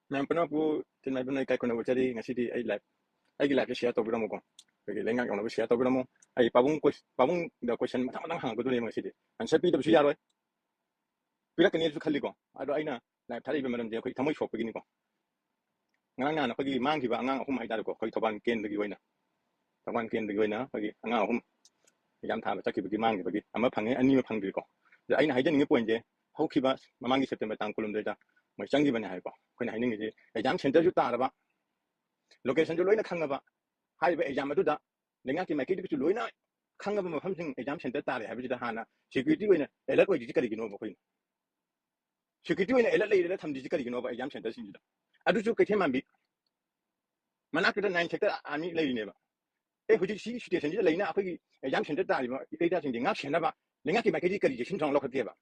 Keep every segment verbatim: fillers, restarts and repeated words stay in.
ꯃꯌꯥꯝ ꯄꯨꯝꯅꯃꯛꯄꯨ ꯊꯤꯟꯃꯥꯏꯕꯝꯅ ꯏꯀꯥꯏ ꯈꯨꯝꯅꯕ ꯎꯠꯆꯔꯤ꯫ ꯉꯁꯤꯗꯤ ꯑꯩ live, ꯑꯩꯒꯤ liveꯁꯦ share ꯇꯧꯕꯤꯔꯝꯃꯨꯀꯣ꯫ ꯑꯩꯈꯣꯏꯒꯤ ꯂꯩꯉꯥꯛ ꯌꯧꯅꯕ share ꯇꯧꯕꯤꯔꯝꯃꯨ꯫ ꯑꯩ ꯄꯥꯕꯨꯡ ꯀꯣꯏ-, ꯄꯥꯕꯨꯡꯗ question ꯃꯊꯪ ꯃꯊꯪ ꯍꯪꯉꯛꯀꯗꯣꯏꯅꯦꯕ ꯉꯁꯤꯗꯤ꯫ Answer ꯄꯤꯗꯕꯁꯨ ꯌꯥꯔꯣꯏ꯫ ꯄꯤꯔꯛꯀꯅꯤꯁꯨ ꯈꯜꯂꯤꯀꯣ꯫ ꯑꯗꯣ ꯑꯩꯅ live ꯊꯥꯔꯛꯏꯕ ꯃꯔꯝꯗꯤ ꯑꯩꯈꯣꯏ ꯊꯃꯣꯏ ꯁꯣꯛꯄꯒꯤꯅꯤꯀꯣ꯫ ꯉꯔꯥꯡ ꯅꯍꯥꯟ ꯑꯩꯈꯣꯏꯒꯤ ꯃꯥꯡꯈꯤꯕ ꯑꯉꯥꯡ ꯑꯍꯨꯝ ꯍꯥꯏꯇꯥꯔꯦꯀꯣ, ꯑꯩꯈꯣꯏ ꯊꯧꯕꯥꯜ ꯀꯦꯟꯗ꯭ꯔꯒꯤ ꯑꯣꯏꯅ, ꯊꯧꯕꯥꯜ ꯀꯦꯟꯗ꯭ꯔꯒꯤ ꯑꯣꯏꯅ ꯑꯩꯈꯣꯏꯒꯤ ꯑꯉꯥꯡ ꯑꯍꯨꯝ exam ꯊꯥꯕ ꯆꯠꯈꯤꯕꯒꯤ ꯃꯥꯡꯈꯤꯕꯒꯤ ꯑꯃ ꯐꯪꯉꯦ, ꯑꯅꯤ ꯑꯃ ꯐꯪꯗ꯭ꯔꯤꯀꯣ꯫ ꯑꯗ ꯑꯩꯅ ꯍꯥꯏꯖꯅꯤꯡꯉꯤ pointꯁꯦ, ꯍꯧꯈꯤꯕ ꯃꯃꯥꯡꯒꯤ September ꯇꯥꯡ ꯀꯨꯟꯍꯨꯝꯗꯣꯏꯗ ꯃꯣꯏ ꯆꯪꯈꯤꯕꯅꯦ ꯍꯥꯏꯀꯣ꯫ ꯑꯩꯈꯣꯏꯅ ꯍꯥꯏꯅꯤꯡꯉꯤꯁꯤ exam centreꯁꯨ ꯇꯥꯔꯕ, locationꯁꯨ ꯂꯣꯏꯅ ꯈꯪꯉꯕ, ꯍꯥꯏꯔꯤꯕ exam ꯑꯗꯨꯗ ꯂꯩꯉꯥꯛꯀꯤ ꯃꯥꯏꯀꯩꯗꯒꯤꯁꯨ ꯂꯣꯏꯅ ꯈꯪꯉꯕ ꯃꯐꯝꯁꯤꯡ exam center ꯇꯥꯔꯦ ꯍꯥꯏꯕꯁꯤꯗ ꯍꯥꯟꯅ security ꯑꯣꯏꯅ alert ꯑꯣꯏꯗ꯭ꯔꯤꯁꯤ ꯀꯔꯤꯒꯤꯅꯣꯕ? ꯑꯩꯈꯣꯏꯅ security ꯑꯣꯏꯅ alert ꯂꯩꯔꯒ ꯊꯝꯗ꯭ꯔꯤꯁꯤ ꯀꯔꯤꯒꯤꯅꯣꯕ exam centreꯁꯤꯡꯁꯤꯗ? ꯑꯗꯨꯁꯨ ꯀꯩꯊꯦꯜ ꯃꯥꯟꯕꯤ ꯃꯅꯥꯛꯇꯨꯗ nine sector army ꯂꯩꯔꯤꯅꯦꯕ꯫ ꯑꯦ, ꯍꯧꯖꯤꯛ ꯁꯤꯒꯤ situationꯁꯤꯗ ꯂꯩꯅ ꯑꯩꯈꯣꯏꯒꯤ exam center ꯇꯥꯔꯤꯕ ꯏꯇꯩ ꯏꯆꯥꯁꯤꯡꯁꯦ ꯉꯥꯛ ꯁꯦꯟꯅꯕ ꯂꯩꯉꯥꯛꯀꯤ ꯃꯥꯏꯀꯩꯗꯒꯤ ꯀꯔꯤ ꯆꯦꯛꯁꯤꯟ ꯊꯧꯔꯥꯡ ꯂꯧꯈꯠꯀꯦꯕ?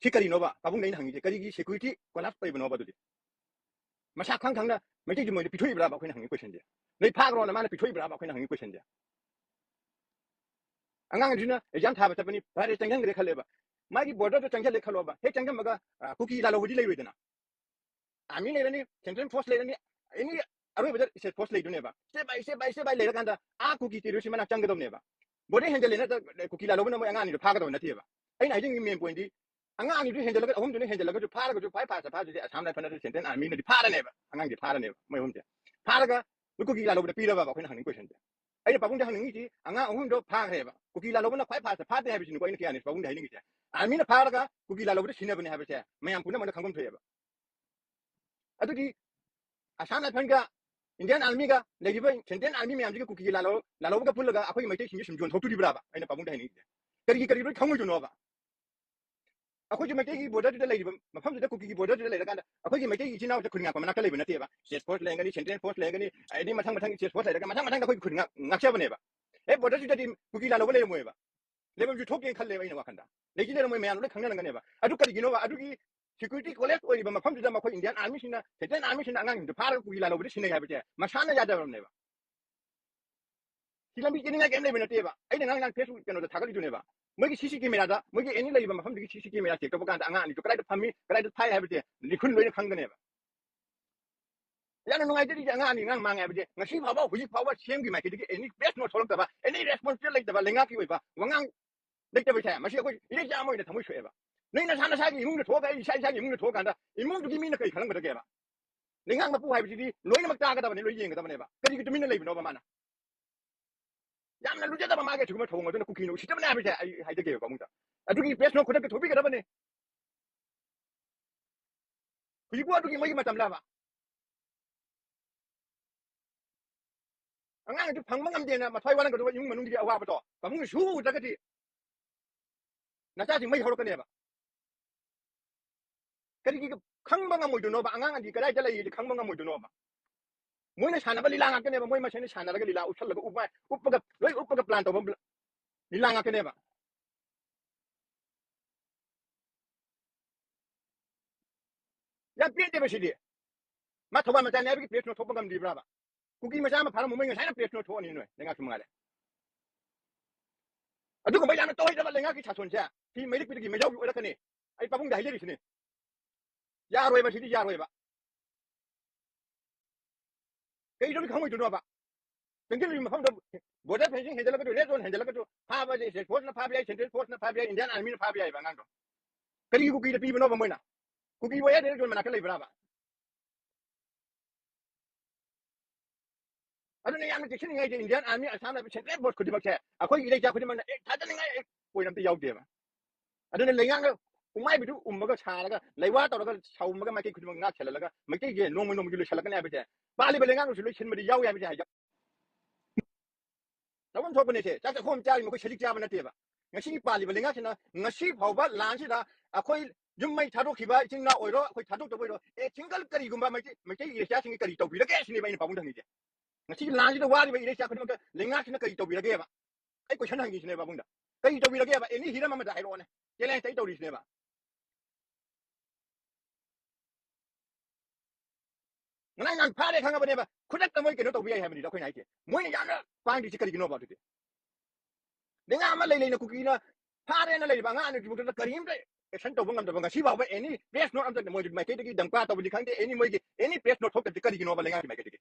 ꯁꯤ ꯀꯔꯤꯅꯣꯕ? ꯄꯥꯕꯨꯡꯗ ꯑꯩꯅ ꯍꯪꯉꯤꯁꯦ, ꯀꯔꯤꯒꯤ security collapse ꯑꯣꯏꯕꯅꯣꯕ ꯑꯗꯨꯗꯤ? ꯃꯁꯥ ꯈꯪ ꯈꯪꯅ ꯃꯩꯇꯩꯒꯤ ꯃꯣꯏꯗ ꯄꯤꯊꯣꯛꯏꯕ꯭ꯔꯥꯕ? ꯑꯩꯈꯣꯏꯅ ꯍꯪꯉꯤ questionꯁꯦ꯫ ꯅꯣꯏ ꯐꯥꯈ꯭ꯔꯣꯅ ꯃꯥꯅ ꯄꯤꯊꯣꯛꯏꯕ꯭ꯔꯥꯕ? ꯑꯩꯈꯣꯏꯅ ꯍꯪꯉꯤ questionꯁꯦ꯫ ꯑꯉꯥꯡꯁꯤꯅ exam ꯊꯥꯕ ꯆꯠꯄꯅꯤ, ꯐꯔꯦ, ꯆꯪꯁꯟꯈ꯭ꯔꯦ ꯈꯜꯂꯦꯕ꯫ ꯃꯥꯒꯤ borderꯗ ꯆꯪꯁꯜꯂꯦ ꯈꯜꯂꯣꯕ꯫ ꯍꯦꯛ ꯆꯪꯁꯟꯕꯒ, ꯑ, ꯀꯨꯀꯤ ꯂꯥꯜꯍꯧꯕꯗꯤ ꯂꯩꯔꯣꯏꯗꯅ꯫ Army ꯂꯩꯔꯅꯤ, central force ꯂꯩꯔꯅꯤ, any ꯑꯔꯣꯏꯕꯗ state force ꯂꯩꯗꯣꯏꯅꯦꯕ꯫ Step by step by step by ꯂꯩꯔꯀꯥꯟꯗ ꯑꯥ ꯀꯨꯀꯤ territory ꯃꯅꯥꯛ ꯆꯪꯒꯗꯧꯅꯦꯕ꯫ Border ꯍꯦꯟꯖꯜꯂꯦꯅ ꯀꯨꯀꯤ ꯂꯥꯜꯍꯧꯕꯅ ꯃꯣꯏ ꯑꯉꯥꯡ ꯑꯅꯤꯗꯣ ꯐꯥꯒꯗꯧꯕ ꯅꯠꯇꯦꯕ꯫ ꯑꯩꯅ ꯍꯥꯏꯅꯤꯡꯉꯤ main pointꯗꯤ, ꯑꯉꯥꯡ ꯑꯅꯤꯗꯨ ꯍꯦꯟꯖꯜꯂꯒ, ꯑꯍꯨꯝꯗꯨꯅ ꯍꯦꯟꯖꯜꯂꯒꯁꯨ ꯐꯥꯔꯒꯁꯨ ꯈ꯭ꯋꯥꯏ fastꯇ ꯐꯥꯗꯣꯏꯁꯦ Assam Rifle ꯅꯠꯇ꯭ꯔꯒ central armyꯅꯗꯤ ꯐꯥꯔꯅꯦꯕ, ꯑꯉꯥꯡꯁꯦ ꯐꯥꯔꯅꯦꯕ ꯃꯣꯏ ꯑꯍꯨꯝꯁꯦ꯫ ꯐꯥꯔꯒ ꯃꯣꯏ ꯀꯨꯀꯤ ꯂꯥꯜꯍꯧꯕꯗ ꯄꯤꯔꯕ? ꯑꯩꯈꯣꯏꯅ ꯍꯪꯅꯤꯡꯉꯤ questionꯁꯦ꯫ ꯑꯩꯅ ꯄꯥꯕꯨꯡꯗ ꯍꯪꯅꯤꯡꯉꯤꯁꯤ, ꯑꯉꯥꯡ ꯑꯍꯨꯝꯗꯣ ꯐꯥꯈ꯭ꯔꯦꯕ, ꯀꯨꯀꯤ ꯂꯥꯜꯍꯧꯕꯅ ꯈ꯭ꯋꯥꯏ fastꯇ ꯐꯥꯗꯦ ꯍꯥꯏꯕꯁꯤꯅꯤꯀꯣ ꯑꯩꯅ ꯀꯌꯥꯅꯤ ꯄꯥꯕꯨꯡꯗ ꯍꯥꯏꯅꯤꯡꯉꯤꯁꯦ꯫ Armyꯅ ꯐꯥꯔꯒ ꯀꯨꯀꯤ ꯂꯥꯜꯍꯧꯕꯗ ꯁꯤꯟꯅꯕꯅꯦ ꯍꯥꯏꯕꯁꯦ ꯃꯌꯥꯝ ꯄꯨꯝꯅꯃꯛꯅ ꯈꯪꯐꯝ ꯊꯣꯛꯑꯦꯕ꯫ ꯑꯗꯨꯗꯤ Assam Rifleꯒ Indian Armyꯒ ꯂꯩꯔꯤꯕ central army ꯃꯌꯥꯝꯁꯤꯒ ꯀꯨꯀꯤꯒꯤ ꯂꯥꯜꯍꯧ-, ꯂꯥꯜꯍꯧꯕꯒ ꯄꯨꯜꯂꯒ ꯑꯩꯈꯣꯏꯒꯤ ꯃꯩꯇꯩꯁꯤꯡꯁꯦ ꯁꯨꯝ ꯌꯣꯟꯊꯣꯛꯇꯣꯔꯤꯕ꯭ꯔꯥꯕ? ꯑꯩꯅ ꯄꯥꯕꯨꯡꯗ ꯍꯥꯏꯅꯤꯡꯉꯤꯁꯦ꯫ ꯀꯔꯤꯒꯤ, ꯀꯔꯤ ꯂꯣꯏ ꯈꯪꯉꯣꯏꯗꯣꯏꯅꯣꯕ? ꯑꯩꯈꯣꯏꯁꯨ ꯃꯩꯇꯩꯒꯤ borderꯗꯨꯗ ꯂꯩꯔꯤꯕ ꯃꯐꯝꯗꯨꯗ, ꯀꯨꯀꯤꯒꯤ borderꯗꯨꯗ ꯂꯩꯔꯀꯥꯟꯗ ꯑꯩꯈꯣꯏꯒꯤ ꯃꯩꯇꯩꯒꯤ ꯏꯆꯤꯟ ꯏꯅꯥꯎꯁꯦ ꯈꯨꯟ ꯉꯥꯛꯄ ꯃꯅꯥꯛꯇ ꯂꯩꯕ ꯅꯠꯇꯦꯕ꯫ State force ꯂꯩꯔꯒꯅꯤ, central force ꯂꯩꯔꯒꯅꯤ, ꯑꯗꯩ ꯃꯊꯪ ꯃꯊꯪ state force ꯂꯩꯔꯒ ꯃꯊꯪ ꯃꯊꯪꯗ ꯑꯩꯈꯣꯏꯒꯤ ꯈꯨꯟ ꯉꯥꯛ-, ꯉꯥꯛꯆꯕꯅꯦꯕ꯫ ꯑꯦ, borderꯁꯤꯗꯗꯤ ꯀꯨꯀꯤ ꯂꯥꯜꯍꯧꯕ ꯂꯩꯔꯝꯃꯣꯏꯕ꯫ ꯂꯩꯐꯝꯁꯨ ꯊꯣꯛꯇꯦꯅ ꯈꯜꯂꯦꯕ ꯑꯩꯅ ꯋꯥꯈꯟꯗ꯫ ꯂꯩꯗꯤ ꯂꯩꯔꯝꯃꯣꯏ, ꯃꯌꯥꯝ ꯂꯣꯏ ꯈꯪꯅꯔꯝꯒꯅꯦꯕ꯫ ꯑꯗꯨ ꯀꯔꯤꯒꯤꯅꯣꯕ? ꯑꯗꯨꯒꯤ security collapse ꯑꯣꯏꯔꯤꯕ ꯃꯐꯝꯗꯨꯗ ꯃꯈꯣꯏ Indian Armyꯁꯤꯡꯅ, central armyꯁꯤꯡꯅ ꯑꯉꯥꯡꯁꯤꯡꯗꯨ ꯐꯥꯔꯒ ꯀꯨꯀꯤ ꯂꯥꯜꯍꯧꯕꯗ ꯁꯤꯟꯅꯩ ꯍꯥꯏꯕꯁꯦ ꯃꯁꯥꯅ ꯌꯥꯗꯕꯅꯦꯕ꯫ ꯁꯤ ꯂꯝꯕꯤ ꯆꯦꯟꯅꯤꯡꯉꯥꯏ ꯀꯩꯝ ꯂꯩꯕ ꯅꯠꯇꯦꯕ꯫ ꯑꯩꯅ ꯉꯔꯥꯡ ꯅꯍꯥꯟ Facebook ꯀꯩꯅꯣꯗ ꯊꯥꯒꯠꯂꯤꯗꯨꯅꯦꯕ꯫ ꯃꯣꯏꯒꯤ CC camera ꯗ, ꯃꯣꯏꯒꯤ ꯑꯦꯅꯤ ꯂꯩꯔꯤꯕ ꯃꯐꯝꯗꯨꯒꯤ CC camera check ꯇꯧꯕ ꯀꯥꯟꯗ ꯑꯉꯥꯡ ꯑꯅꯤꯗꯨ ꯀꯗꯥꯏꯗ ꯐꯝꯃꯤ, ꯀꯗꯥꯏꯗ ꯐꯥꯏ ꯍꯥꯏꯕꯁꯦ ꯂꯤꯈꯨꯟ ꯂꯣꯏꯅ ꯈꯪꯒꯅꯦꯕ꯫ ꯌꯥꯝꯅ ꯅꯨꯡꯉꯥꯏꯖꯔꯤꯁꯦ, ꯑꯉꯥꯡ ꯑꯅꯤ ꯑꯉꯥꯡ ꯃꯥꯡꯉꯦ ꯍꯥꯏꯕꯁꯦ ꯉꯁꯤ ꯐꯥꯎꯕ, ꯍꯧꯖꯤꯛ ꯐꯥꯎꯕ CM ꯒꯤ ꯃꯥꯏꯀꯩꯗꯒꯤ ꯑꯦꯅꯤ press note ꯊꯣꯛꯂꯛꯇꯕ, ꯑꯦꯅꯤ responsible ꯂꯩꯇꯕ, ꯂꯩꯉꯥꯛꯀꯤ ꯑꯣꯏꯕ ꯋꯥꯉꯥꯡ ꯂꯩꯇꯕꯁꯦ ꯃꯁꯤ ꯑꯩꯈꯣꯏ ꯏꯔꯩꯆꯥ ꯑꯃ ꯑꯣꯏꯅ ꯊꯃꯣꯏ ꯁꯣꯛꯑꯦꯕ꯫ ꯅꯣꯏ ꯅꯁꯥ ꯅꯁꯥꯒꯤ ꯏꯃꯨꯡꯗ ꯊꯣꯛꯑꯒ, ꯑꯩ ꯏꯁꯥ ꯏꯁꯥꯒꯤ ꯏꯃꯨꯡꯗ ꯊꯣꯛꯑꯀꯥꯟꯗ ꯏꯃꯨꯡꯗꯨꯒꯤ ꯃꯤꯅ ꯀꯔꯤ ꯈꯜꯂꯝꯒꯗꯒꯦꯕ? ꯂꯩꯉꯥꯛ ꯃꯄꯨ ꯍꯥꯏꯕꯁꯤꯗꯤ ꯂꯣꯏꯅꯃꯛ ꯇꯥꯒꯗꯕꯅꯤ, ꯂꯣꯏ ꯌꯦꯡꯒꯗꯕꯅꯦꯕ꯫ ꯀꯔꯤꯒꯤ ꯇꯨꯃꯤꯟꯅ ꯂꯩꯕꯅꯣꯕ ꯃꯥꯅ? ꯌꯥꯝꯅ ꯂꯨꯖꯗꯕ ꯃꯥꯒꯤ ꯑꯁꯤꯒꯨꯝꯕ ꯊꯧꯑꯣꯡ ꯑꯗꯨꯅ ꯀꯨꯀꯤꯅ ꯎꯁꯤꯠꯇꯕꯅꯦ ꯍꯥꯏꯕꯁꯦ ꯑꯩ ꯍꯥꯏꯖꯒꯦꯕ ꯄꯥꯕꯨꯡꯗ꯫ ꯑꯗꯨꯒꯤ press note ꯈꯨꯗꯛꯇ ꯊꯣꯛꯄꯤꯒꯗꯕꯅꯦ꯫ ꯍꯧꯖꯤꯛꯄꯨ ꯑꯗꯨꯒꯤ ꯃꯣꯏꯒꯤ ꯃꯇꯝꯂꯕ? ꯑꯉꯥꯡ ꯑꯗꯨ ꯐꯪꯕ ꯉꯝꯗꯦꯅ ꯃꯊ꯭ꯋꯥꯏ ꯋꯥꯔꯝꯒꯗꯕ ꯏꯃꯨꯡ ꯃꯅꯨꯡꯒꯤ ꯑꯋꯥꯕꯗꯣ ꯄꯥꯕꯨꯡꯅ ꯁꯨ ꯎꯗ꯭ꯔꯒꯗꯤ ꯅꯆꯥꯁꯤꯡ ꯃꯩ ꯍꯧꯔꯛꯀꯅꯦꯕ꯫ ꯀꯔꯤꯒꯤ ꯈꯪꯕ ꯉꯝꯃꯣꯏꯗꯣꯏꯅꯣꯕ? ꯑꯉꯥꯡ ꯑꯅꯤ ꯀꯗꯥꯏꯗ ꯂꯩꯔꯤꯗꯤ ꯈꯪꯕ ꯉꯝꯃꯣꯏꯗꯣꯏꯅꯣꯕ? ꯃꯣꯏꯅ ꯁꯥꯟꯅꯕ ꯂꯤꯂꯥ ꯉꯥꯛꯇꯅꯦꯕ꯫ ꯃꯣꯏ ꯃꯁꯦꯟꯅ ꯁꯥꯟꯅꯔꯒ ꯂꯤꯂꯥ ꯎꯠꯁꯜꯂꯒ ꯎꯞꯄ, ꯎꯞꯄꯒ, ꯂꯣꯏ ꯎꯞꯄꯒ plan ꯇꯧꯕ ꯂꯤꯂꯥ ꯉꯥꯛꯇꯅꯦꯕ꯫ ꯌꯥꯝ ꯄꯦꯟꯗꯦꯕ ꯁꯤꯗꯤ꯫ ꯃꯥ ꯊꯧꯕꯥꯜ ꯃꯆꯥꯅꯤ ꯍꯥꯏꯕꯒꯤ press note ꯊꯣꯛꯄ ꯉꯝꯗ꯭ꯔꯤꯕ꯭ꯔꯥꯕ? ꯀꯨꯀꯤ ꯃꯆꯥ ꯑꯃ ꯐꯥꯔꯝꯕ ꯃꯣꯏ ꯉꯁꯥꯏꯅ press note ꯊꯣꯛꯑꯅꯤ ꯅꯣꯏ ꯂꯩꯉꯥꯛꯁꯨ ꯃꯉꯥꯏꯔꯦ꯫ ꯑꯗꯨꯒꯨꯝꯕ ꯌꯥꯝꯅ ꯇꯣꯏꯗꯕ ꯂꯩꯉꯥꯛꯀꯤ ꯁꯥꯁꯣꯟꯁꯦ ꯁꯤ ꯃꯩꯔꯤꯛꯄꯤꯗꯒꯤ ꯃꯩꯖꯥꯎꯒꯤ ꯑꯣꯏꯔꯛꯀꯅꯤ꯫ ꯑꯩ ꯄꯥꯕꯨꯡꯗ ꯍꯥꯏꯖꯔꯤꯁꯤꯅꯤ꯫ ꯌꯥꯔꯣꯏꯕ, ꯁꯤꯗꯤ ꯌꯥꯔꯣꯏꯕ꯫ ꯀꯩꯗꯧꯕꯒꯤ ꯈꯪꯉꯣꯏꯗꯣꯏꯅꯣꯕ? ꯆꯪꯁꯤꯜꯂꯤꯕ ꯃꯐꯝꯗ border fencing ꯍꯦꯟꯖꯜꯂꯛꯀꯗꯣꯏ, red zone ꯍꯦꯟꯖꯜꯂꯛꯀꯗꯣꯏ, ꯐꯥꯕꯁꯦ state force ꯅ ꯐꯥꯕ ꯌꯥꯏ, central force ꯅ ꯐꯥꯕ ꯌꯥꯏ, Indian army ꯅ ꯐꯥꯕ ꯌꯥꯏꯕ ꯑꯉꯥꯡꯗꯣ꯫ ꯀꯔꯤꯒꯤ ꯀꯨꯀꯤꯗ ꯄꯤꯕꯅꯣꯕ ꯃꯣꯏꯅ? ꯀꯨꯀꯤꯕꯨ ꯑꯦ red zone ꯃꯅꯥꯛꯇ ꯂꯩꯕ꯭ꯔꯥꯕ? ꯑꯗꯨꯅ ꯌꯥꯝꯅ ꯆꯦꯛꯁꯤꯟꯅꯤꯡꯉꯥꯏꯁꯦ, Indian army, Assam Rifle, central force ꯈꯨꯗꯤꯡꯃꯛꯁꯦ ꯑꯩꯈꯣꯏꯒꯤ ꯏꯔꯩꯆꯥ ꯈꯨꯗꯤꯡꯃꯛꯅ ꯑꯦ ꯊꯥꯖꯅꯤꯡꯉꯥꯏ ꯑꯦ point ꯑꯝꯇ ꯌꯥꯎꯗꯦꯕ꯫ ꯑꯗꯨꯅ ꯂꯩꯉꯥꯛꯅ ꯎꯃꯥꯏꯕꯤꯗꯨ ꯎꯝꯃꯒ ꯁꯥꯔꯒ ꯂꯩꯋꯥ ꯇꯧꯔꯒ ꯁꯥꯎꯝꯃꯒ ꯃꯥꯏꯀꯩ ꯈꯨꯗꯤꯡꯃꯛ ꯉꯥꯛ ꯁꯦꯜꯍꯜꯂꯒ ꯃꯩꯇꯩꯁꯦ ꯅꯣꯡꯃ ꯅꯣꯡꯃꯒꯤ ꯂꯣꯏꯁꯤꯜꯂꯛꯀꯅꯤ ꯍꯥꯏꯕꯁꯦ ꯄꯥꯜꯂꯤꯕ ꯂꯩꯉꯥꯛꯅꯁꯨ ꯂꯣꯏ ꯁꯤꯟꯕꯗꯤ ꯌꯥꯎꯏ ꯍꯥꯏꯕꯁꯦ ꯍꯥꯏꯖ-, ꯇꯧꯐꯝ ꯊꯣꯛꯄꯅꯦ ꯁꯦ꯫ ꯆꯥꯛ ꯆꯥꯛꯈꯣꯝ ꯆꯥꯔꯤ ꯃꯈꯣꯏ ꯁꯖꯤꯛ ꯆꯥꯕ ꯅꯠꯇꯦꯕ꯫ ꯉꯁꯤꯒꯤ ꯄꯥꯜꯂꯤꯕ ꯂꯩꯉꯥꯛꯁꯤꯅ ꯉꯁꯤ ꯐꯥꯎꯕ ꯂꯥꯟꯁꯤꯗ ꯑꯩꯈꯣꯏ ꯌꯨꯝ ꯃꯩ ꯊꯥꯗꯣꯛꯈꯤꯕ ꯏꯆꯤꯟ ꯏꯅꯥꯎ ꯑꯣꯏꯔꯣ, ꯑꯩꯈꯣꯏ ꯊꯥꯗꯣꯛꯇꯕ ꯑꯣꯏꯔꯣ, ꯑꯦ single ꯀꯔꯤꯒꯨꯝꯕ ꯃꯩꯇꯩ, ꯃꯩꯇꯩ ꯏꯔꯩꯆꯥꯁꯤꯡꯒꯤ ꯀꯔꯤ ꯇꯧꯕꯤꯔꯒꯦ ꯁꯤꯅꯦꯕ ꯑꯩꯅ ꯄꯥꯕꯨꯡꯗ ꯍꯪꯉꯤꯁꯦ꯫ ꯉꯁꯤꯒꯤ ꯂꯥꯟꯁꯤꯗ ꯋꯥꯔꯤꯕ ꯏꯔꯩꯆꯥ ꯈꯨꯗꯤꯡꯃꯛꯇ ꯂꯩꯉꯥꯛꯁꯤꯅ ꯀꯔꯤ ꯇꯧꯕꯤꯔꯒꯦꯕ? ꯑꯩ question ꯍꯪꯉꯤꯁꯤꯅꯦ ꯄꯥꯕꯨꯡꯗ꯫ ꯀꯔꯤ ꯇꯧꯕꯤꯔꯒꯦꯕ? Any ꯍꯤꯔꯝ ꯑꯃꯗ ꯍꯥꯏꯔꯛꯑꯣꯅꯦ꯫ Challenge ꯑꯩ ꯇꯧꯔꯤꯁꯤꯅꯦꯕ꯫ ꯉꯔꯥꯡ ꯅꯍꯥꯟ ꯐꯥꯔꯦ ꯈꯪꯉꯕꯅꯦꯕ꯫ ꯈꯨꯗꯛꯇ ꯃꯣꯏ ꯀꯩꯅꯣ ꯇꯧꯕ ꯌꯥꯏ ꯍꯥꯏꯕꯅꯤꯗ ꯑꯩꯈꯣꯏꯅ ꯍꯥꯏꯁꯦ꯫ ꯃꯣꯏꯅ ꯌꯥꯝꯅ ꯄꯥꯡꯗ꯭ꯔꯤꯁꯤ ꯀꯔꯤꯒꯤꯅꯣꯕ ꯑꯗꯨꯗꯤ? ꯂꯩꯉꯥꯛ ꯑꯃ ꯂꯩ ꯂꯩꯅ ꯀꯨꯀꯤꯅ ꯐꯥꯔꯦꯅ ꯂꯩꯔꯤꯕ ꯑꯉꯥꯡ ꯑꯅꯤꯁꯤꯐꯥꯎꯗ ꯀꯔꯤꯝꯇ action ꯇꯧꯕ ꯉꯝꯗꯕ, ꯉꯁꯤ ꯐꯥꯎꯕ any press note ꯑꯝꯇ ꯃꯣꯏ ꯃꯥꯏꯀꯩꯗꯒꯤ ꯗꯝꯀꯥ ꯇꯧꯕꯅꯤ ꯈꯪꯗꯦ, any ꯃꯣꯏꯒꯤ any press note ꯊꯣꯛꯇꯕꯗꯤ ꯀꯔꯤꯒꯤꯅꯣꯕ ꯂꯩꯉꯥꯛꯀꯤ ꯃꯥꯏꯀꯩꯗꯒꯤ?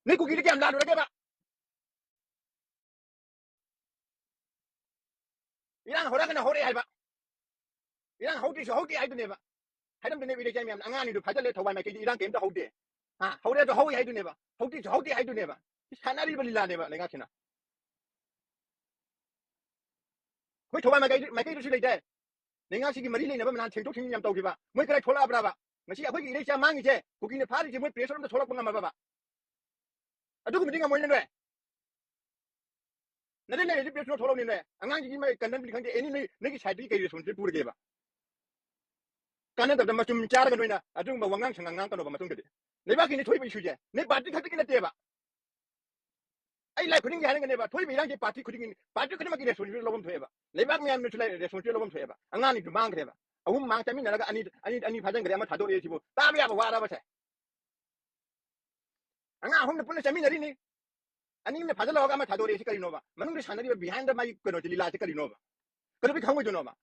ꯅꯣꯏ ꯀꯨꯀꯤꯗ ꯀꯌꯥꯝ ꯂꯥꯜꯂꯨꯔꯒꯦꯕ? ꯏꯔꯥꯡ ꯍꯧꯔꯒꯅ ꯍꯧꯔꯛꯑꯦ ꯍꯥꯏꯕ, ꯏꯔꯥꯡ ꯍꯧꯗ꯭ꯔꯤꯁꯨ ꯍꯧꯗꯦ ꯍꯥꯏꯗꯨꯅꯦꯕ꯫ ꯍꯥꯏꯔꯝꯗꯣꯏꯅꯦꯕ ꯏꯔꯩꯆꯥꯏ ꯃꯌꯥꯝꯅ, "ꯑꯉꯥꯡ ꯑꯅꯤꯗꯨ ꯐꯥꯖꯤꯜꯂꯦ, ꯊꯧꯕꯥꯜ ꯃꯥꯏꯀꯩꯗꯤ ꯏꯔꯥꯡ ꯀꯩꯝꯇ ꯍꯧꯗꯦ, ꯍꯥ, ꯍꯧꯔꯦ ꯑꯗꯣ ꯍꯧꯏ" ꯍꯥꯏꯗꯨꯅꯦꯕ, ꯍꯧꯗ꯭ꯔꯤꯁꯨ ꯍꯧꯗꯦ ꯍꯥꯏꯗꯨꯅꯦꯕ꯫ ꯁꯥꯟꯅꯔꯤꯕ ꯂꯤꯂꯥꯅꯦꯕ ꯂꯩꯉꯥꯛꯁꯤꯅ꯫ ꯑꯩꯈꯣꯏ ꯊꯧꯕꯥꯜ ꯃꯥꯏꯀꯩ-, ꯃꯥꯏꯀꯩꯗꯁꯨ ꯂꯩꯇꯦ꯫ ꯂꯩꯉꯥꯛꯁꯤꯒꯤ ꯃꯔꯤ ꯂꯩꯅꯕ ꯃꯅꯥꯟ ꯁꯦꯡꯗꯣꯛ ꯁꯦꯡꯖꯤꯟ ꯌꯥꯝ ꯇꯧꯈꯤꯕ꯫ ꯃꯣꯏ ꯀꯗꯥꯏ ꯊꯣꯛꯂꯛꯑꯕ꯭ꯔꯕ? ꯉꯁꯤ ꯑꯩꯈꯣꯏꯒꯤ ꯏꯔꯩꯆꯥ ꯃꯥꯡꯉꯤꯁꯦ ꯀꯨꯀꯤꯅ ꯐꯥꯔꯤꯁꯦ ꯃꯣꯏ press ꯑꯝꯇ ꯊꯣꯛꯂꯛꯄ ꯉꯝꯃꯕꯕ? ꯑꯗꯨꯒꯨꯝꯕꯗꯤ ꯉꯝꯃꯣꯏꯅꯦ ꯅꯣꯏ꯫ ꯅꯗꯤ ꯂꯩꯔꯗꯤ press note ꯊꯣꯛꯂꯛꯎꯅꯦ ꯅꯣꯏ꯫ ꯑꯉꯥꯡꯁꯤꯒꯤ ꯃꯣꯏ ꯀꯟꯗꯟꯕꯅꯤ ꯈꯪꯗꯦ, any ꯅꯣꯏ, ꯅꯣꯏꯒꯤ side ꯇꯒꯤ ꯀꯩ responsibility ꯄꯨꯔꯒꯦꯕ? ꯀꯥꯟꯅꯗꯕꯗ ꯃꯆꯨꯝ ꯆꯥꯔꯒ ꯅꯣꯏꯅ ꯑꯗꯨꯒꯨꯝꯕ ꯋꯥꯉꯥꯡ ꯁꯉꯥꯡ ꯉꯥꯡꯒꯅꯣꯕ ꯃꯇꯨꯡꯗꯗꯤ꯫ ꯂꯩꯕꯥꯛꯀꯤꯅꯤ ꯊꯣꯛꯏꯕ issue ꯁꯦ꯫ ꯅꯣꯏ party ꯈꯛꯇꯒꯤ ꯅꯠꯇꯦꯕ꯫ ꯑꯩ ꯂꯥꯏ ꯈꯨꯗꯤꯡꯒꯤ ꯍꯥꯏꯔꯝꯒꯅꯦꯕ, ꯊꯣꯛꯏꯕ ꯏꯔꯥꯡꯁꯦ party ꯈꯨꯗꯤꯡꯒꯤ, party ꯈꯨꯗꯤꯡꯃꯛꯀꯤ responsibility ꯂꯧꯐꯝ ꯊꯣꯛꯑꯦꯕ꯫ ꯂꯩꯕꯥꯛ ꯃꯌꯥꯝꯅꯁꯨ ꯂꯩ-, responsibility ꯂꯧꯐꯝ ꯊꯣꯛꯑꯦꯕ꯫ ꯑꯉꯥꯡ ꯑꯅꯤꯗꯨ ꯃꯥꯡꯈ꯭ꯔꯦꯕ꯫ ꯑꯍꯨꯝ ꯃꯥꯡ ꯆꯠꯃꯤꯟꯅꯔꯒ ꯑꯅꯤ, ꯑꯅꯤ, ꯑꯅꯤ ꯐꯥꯖꯤꯟꯈ꯭ꯔꯦ, ꯑꯃ ꯊꯥꯗꯣꯔꯛꯑꯦ ꯁꯤꯕꯨ꯫ ꯇꯥꯕ ꯌꯥꯕ ꯋꯥꯔꯕꯁꯦ? ꯑꯉꯥꯡ ꯑꯍꯨꯝꯅ ꯄꯨꯟꯅ ꯆꯠꯃꯤꯟꯅꯔꯤꯅꯤ꯫ ꯑꯅꯤ ꯑꯃꯅ ꯐꯥꯖꯤꯜꯂꯒ ꯑꯃ ꯊꯥꯗꯣꯔꯛꯑꯦ ꯁꯤ ꯀꯔꯤꯅꯣꯕ? ꯃꯅꯨꯡꯗ ꯁꯥꯟꯅꯔꯤꯕ behind ꯗ ꯃꯥꯒꯤ ꯀꯩꯅꯣꯁꯦ, ꯂꯤꯂꯥꯁꯦ ꯀꯔꯤꯅꯣꯕ? ꯀꯩꯗꯧꯕꯩ ꯈꯪꯉꯣꯏꯗꯣꯏꯅꯣꯕ?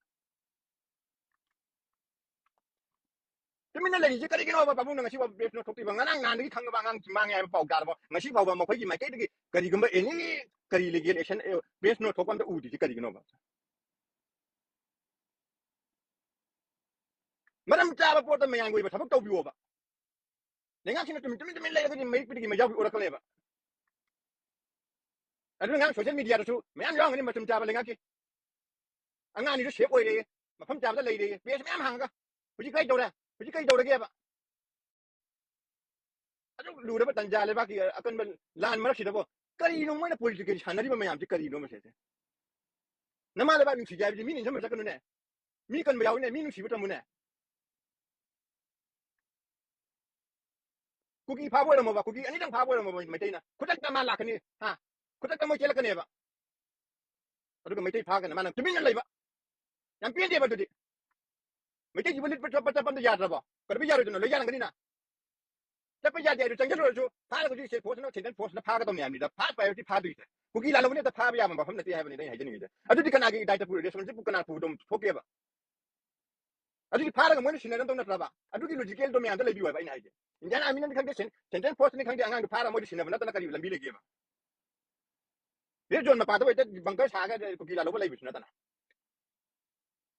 ꯇꯨꯃꯤꯟꯅ ꯂꯩꯔꯤꯁꯦ ꯀꯔꯤꯒꯤꯅꯣꯕ? ꯄꯥꯕꯨꯡꯅ ꯉꯁꯤ ꯐꯥꯎꯕ press note ꯊꯣꯛꯇ꯭ꯔꯤꯕ? ꯉꯔꯥꯡ ꯅꯍꯥꯟꯗꯒꯤ ꯈꯪꯉꯕ ꯑꯉꯥꯡ ꯃꯥꯡꯉꯦ ꯍꯥꯏꯕ ꯄꯥꯎ ꯇꯥꯔꯕꯣ? ꯉꯁꯤ ꯐꯥꯎꯕ ꯃꯈꯣꯏꯒꯤ ꯃꯥꯏꯀꯩꯗꯒꯤ ꯀꯔꯤꯒꯨꯝꯕ any ꯀꯔꯤ legal action, ꯑꯦ, press note ꯊꯣꯛꯄ ꯑꯝꯇ ꯎꯗ꯭ꯔꯤꯁꯦ ꯀꯔꯤꯒꯤꯅꯣꯕ? ꯃꯔꯝ ꯆꯥꯕ ꯄꯣꯠꯇ ꯃꯌꯥꯝꯒꯤ ꯑꯣꯏꯕ ꯊꯕꯛ ꯇꯧꯕꯤꯌꯣꯕ꯫ ꯂꯩꯉꯥꯛꯁꯤꯅ ꯇꯨꯃꯤꯟ, ꯇꯨꯃꯤꯟ, ꯇꯨꯃꯤꯟ ꯂꯩꯔꯒꯗꯤ ꯃꯍꯤꯛ ꯄꯤꯔꯤꯒꯤ ꯃꯩꯖꯥꯎꯕꯤ ꯑꯣꯏꯔꯛꯀꯅꯦꯕ꯫ ꯑꯗꯨꯅ ꯉꯔꯥꯡ social media ꯗꯁꯨ ꯃꯌꯥꯝ ꯌꯥꯎꯔꯝꯒꯅꯤ ꯃꯆꯨꯝ ꯆꯥꯕ ꯂꯩꯉꯥꯛꯀꯤ꯫ ꯑꯉꯥꯡ ꯑꯅꯤꯁꯨ safe ꯑꯣꯏꯔꯦꯌꯦ, ꯃꯐꯝ ꯆꯥꯕꯗ ꯂꯩꯔꯦꯌꯦ, press ꯃꯌꯥꯝ ꯍꯥꯡꯉꯒ꯫ ꯍꯧꯖꯤꯛ ꯀꯔꯤ ꯇꯧꯔꯦ? ꯍꯧꯖꯤꯛ ꯀꯔꯤ ꯇꯧꯔꯒꯦꯕ? ꯑꯗꯨꯛ ꯂꯨꯔꯕ ꯇꯟꯖꯥ, ꯂꯩꯕꯥꯛꯀꯤ ꯑꯀꯟꯕ ꯂꯥꯟ ꯃꯔꯛꯁꯤꯗꯕꯨ ꯀꯔꯤꯅꯣ ꯃꯣꯏꯅ political ꯁꯥꯟꯅꯔꯤꯕ ꯃꯌꯥꯝꯁꯦ ꯀꯔꯤꯅꯣ ꯃꯁꯤꯁꯦ? ꯅꯃꯥ ꯂꯩꯕꯥꯛ ꯅꯨꯡꯁꯤꯒꯦ ꯍꯥꯏꯕꯁꯤ ꯃꯤ ꯅꯤꯡꯁꯤꯡꯕ ꯆꯠꯀꯅꯨꯅꯦ꯫ ꯃꯤ ꯀꯟꯕ ꯌꯥꯎꯏꯅꯦ, ꯃꯤ ꯅꯨꯡꯁꯤꯕ ꯇꯝꯃꯨꯅꯦ꯫ ꯀꯨꯀꯤ ꯐꯥꯕ ꯑꯣꯏꯔꯝꯃꯕ, ꯀꯨꯀꯤ ꯑꯅꯤꯗꯪ ꯐꯥꯕ ꯑꯣꯏꯔꯝꯃꯕ ꯃꯩꯇꯩꯅ, ꯈꯨꯗꯛꯇ ꯃꯥ ꯂꯥꯛꯀꯅꯤ, ꯍꯥ? ꯈꯨꯗꯛꯇ ꯃꯣꯏ ꯆꯦꯜꯂꯛꯀꯅꯦꯕ꯫ ꯑꯗꯨꯒ ꯃꯩꯇꯩ ꯐꯥꯒꯅ ꯃꯥꯅ ꯇꯨꯃꯤꯟꯅ ꯂꯩꯕ꯫ ꯌꯥꯝ ꯄꯦꯟꯗꯦꯕ ꯑꯗꯨꯗꯤ꯫ ꯃꯩꯇꯩꯁꯤꯕꯨ ꯂꯤꯠꯄ ꯆꯠꯄ ꯆꯠꯄ ꯑꯝꯇ ꯌꯥꯗ꯭ꯔꯕꯣ? ꯀꯩꯗꯧꯕꯩ ꯌꯥꯔꯣꯏꯗꯣꯏꯅꯣ? ꯂꯣꯏ ꯌꯥꯔꯝꯒꯅꯤꯅ꯫ ꯆꯠꯄ ꯌꯥꯗꯦ ꯍꯥꯏꯗꯨ ꯆꯪꯁꯤꯜꯂꯨꯔꯁꯨ ꯐꯥꯔꯒꯁꯨ state force ꯅ central force ꯅ ꯐꯥꯒꯗꯧꯅꯦ ꯍꯥꯏꯕꯅꯤꯗ꯫ First priority ꯐꯥꯗꯣꯏꯁꯦ ꯀꯨꯀꯤ ꯂꯥꯜꯍꯧꯕꯅ ꯍꯦꯛꯇ ꯐꯥꯕ ꯌꯥꯕ ꯃꯐꯝ ꯅꯠꯇꯦ ꯍꯥꯏꯕꯅꯤꯗ ꯑꯩꯅ ꯍꯥꯏꯖꯅꯤꯡꯉꯤꯁꯦ꯫ ꯑꯗꯨꯗꯤ ꯀꯅꯥꯒꯤ ꯗꯥꯏꯇ ꯄꯨ-, responsibility ꯄꯨ ꯀꯅꯥ ꯄꯨꯗꯧ ꯊꯣꯛꯀꯦꯕ? ꯑꯗꯨꯗꯤ ꯐꯥꯔꯒ ꯃꯣꯏꯅ ꯁꯤꯟꯅꯔꯝꯗꯧ ꯅꯠꯇ꯭ꯔꯕ? ꯑꯗꯨꯒꯤ logical ꯗꯣ ꯃꯌꯥꯝꯗ ꯂꯩꯕꯤꯌꯨ ꯍꯥꯏꯕ ꯑꯩꯅ ꯍꯥꯏꯁꯦ꯫ Indian Army ꯅꯅꯤ ꯈꯪꯗꯦ, cen-, central force ꯅꯤ ꯈꯪꯗꯦ, ꯑꯉꯥꯡꯗꯨ ꯐꯥꯔꯒ ꯃꯣꯏꯗ ꯁꯤꯟꯅꯕ ꯅꯠꯇꯅ ꯀꯔꯤ ꯂꯝꯕꯤ ꯂꯩꯒꯦꯕ? Red zone ꯃꯄꯥꯗ ꯑꯣꯏꯇ bunker ꯁꯥꯒ ꯀꯨꯀꯤ ꯂꯥꯜꯍꯧꯕ ꯂꯩꯕꯁꯨ ꯅꯠꯇꯅ꯫